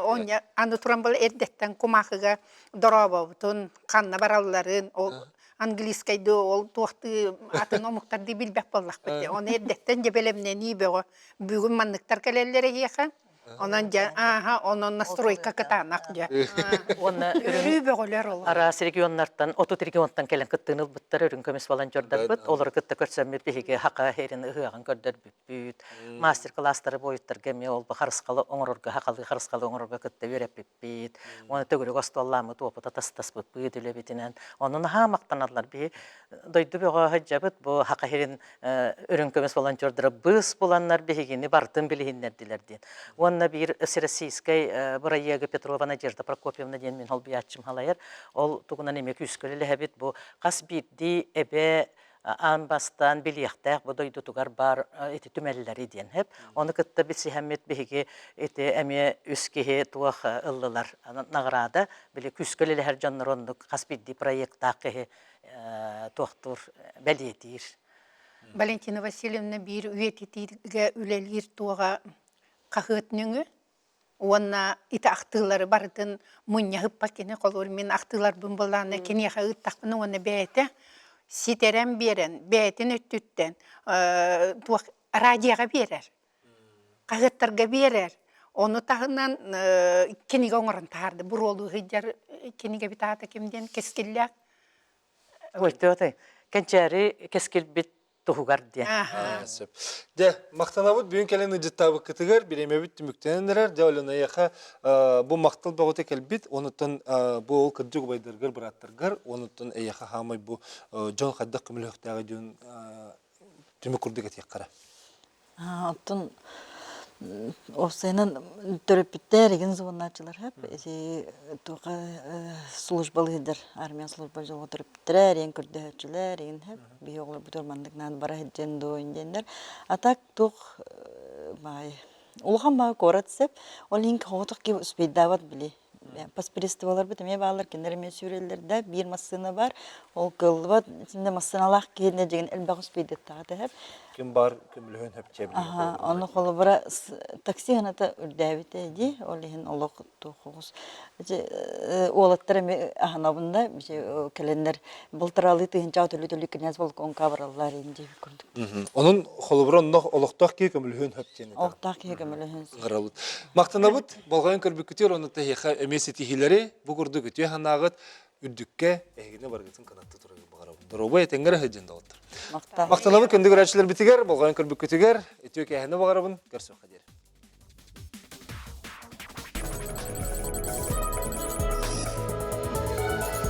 аны туран был эрдэттэн кумаахыга дорообобутун, ханна баралларын, ол английскайды ол туохтыы атын омуктардыы билбэт буоллахпыт дии. Ону эрдэттэн дьэ бэлэмнэнии бөҕө. Бүгүн манныктар кэлэллэр эһиэхэ. Онон дьэ ааһа онон настройка кытаанах дьэ. Уонна Өрүү бөҕөлөр ол. Араас регионнартан, 30 регионтан кэлэн кыттыыны ылбыттар үрүҥ көмүс волонтердарбыт. Олору кытта көрсөммүт биһиги Хака иһэрин ыһыаҕын көрдөрбүппүт. Мастер-класстары буойуттарга эмиэ ол харысхалы оҥорорго, хахалыы харысхалы оҥорорго кытта үөрэппиппит. Уонна төгүрүк остуоллааммыт уопута тастаспыппыт үлэбитинэн. Ону наһаа махтаналлар. Биһи дойду бөҕө сылдьабыт. Бу Саха сирин үрүҥ көмүс волонтердара быыс буланнар биһигини барытын билиһиннэрдилэр диэн. Уонна биир всероссийскай бырайыагы Петрова Надежда Прокопьевна диэн мин холбуйааччым халайар. Ол тугунан эмиэ күүскэ үлэлэһэбит. Бу хас биирдии эбэ аан бастаан билиэхтээх бу дойдутугар баар ити түмэллэри диэн сөп. Ону кытта билсиһэммит биһиги ити эмиэ үс киһи туох ыллылар наҕараада. Били күүскэ үлэлэһэр дьоннор оннук хас биирдии проектаах киһи туохтуур бэлиэтиир. Валентина Васильевна биир үйэтитиигэ үлэлиир туоҕа хаһыат нөҥүө Уонна ити ахтыылары барытын мунньаһыппат кини холуур мин ахтыыларбын былаана киниэхэ ыыттахпына уонна бэйэтэ ситэрэн биэрэн бэйэтин өттүттэн туох радиоҕа биэрэр хаһыаттарга биэрэр ону таһынан кинигэ оҥорон таһаарды буруолуу сылдьар кинигэбит аата ким диэн кэскиллээх Ой, Кэнчээри кэскилбит туһугар диэн. Сөп. Дьэ, махтанабыт бүгүн кэлэн ыдьыттаабыккытыгар бириэмэбит түмүктэнэн эрэр. Дьэ, Алена, эйиэхэ бу махтал бөҕөтө кэлбит. Онуттан бу ол кырдьык убайдаргар, бырааттаргар, онуттан эйиэхэ хаамай бу дьон хайдах көмөлөһүөхтээҕий диэн түмүк курдук этиэххэ эрэ. Оттон уопсайынан төрөппүттэр игин звоннааччылар хөп ити туоха службалыырдар армия служба дьолго төрөппүттэрэ эриэн көрдөһөөччүлэр игин хөп биһи оҕолорбутугар маннык наан бара сылдьан дуо диэннэр а так туох баай улахан баҕа куорат сөп ол иһин хоҕотох ки успейдаабат били. Паспористыбаларбыт эмиэ бааллар, кинилэр эмиэ сүүрэллэр да, биир массыына бар, ол кыаллыбат, итиннэ массыыналаах киһинэ дьигин элбэх успейдаттаҕа тэһэр. Ким бар көмөлөһөн хөпчэ Аха, ону холобура такси ханата үрдээбитэ дии, ол иһин олох туох уолаттар эми аһанабын да, кэлэннэр былтыралыы тыһынчаа төлү-төлү князь балконка бараллар инди курдук. Онон холобура онно олохтоох киһи көмөлөһүөн хөп диэн Олохтоох киһи көмөлөһүөн Ыҥырабыт. Махтанабыт, болҕойон көрбүккүтүгэр уонна тэһиэхэ эмиэ ситиһиилэри бу курдук үтүө санааҕыт үрдүккэ эһигини барыгытын кынатты турарга баҕарабын. Доруобай этэҥҥэ эрэ сылдьын доҕоттор. Махтал. Махтанабыт күндү көрөөччүлэрбитигэр, болҕойон көрбүккүтүгэр үтүө кээһэни баҕарабын. Көрсүөххэ диэри.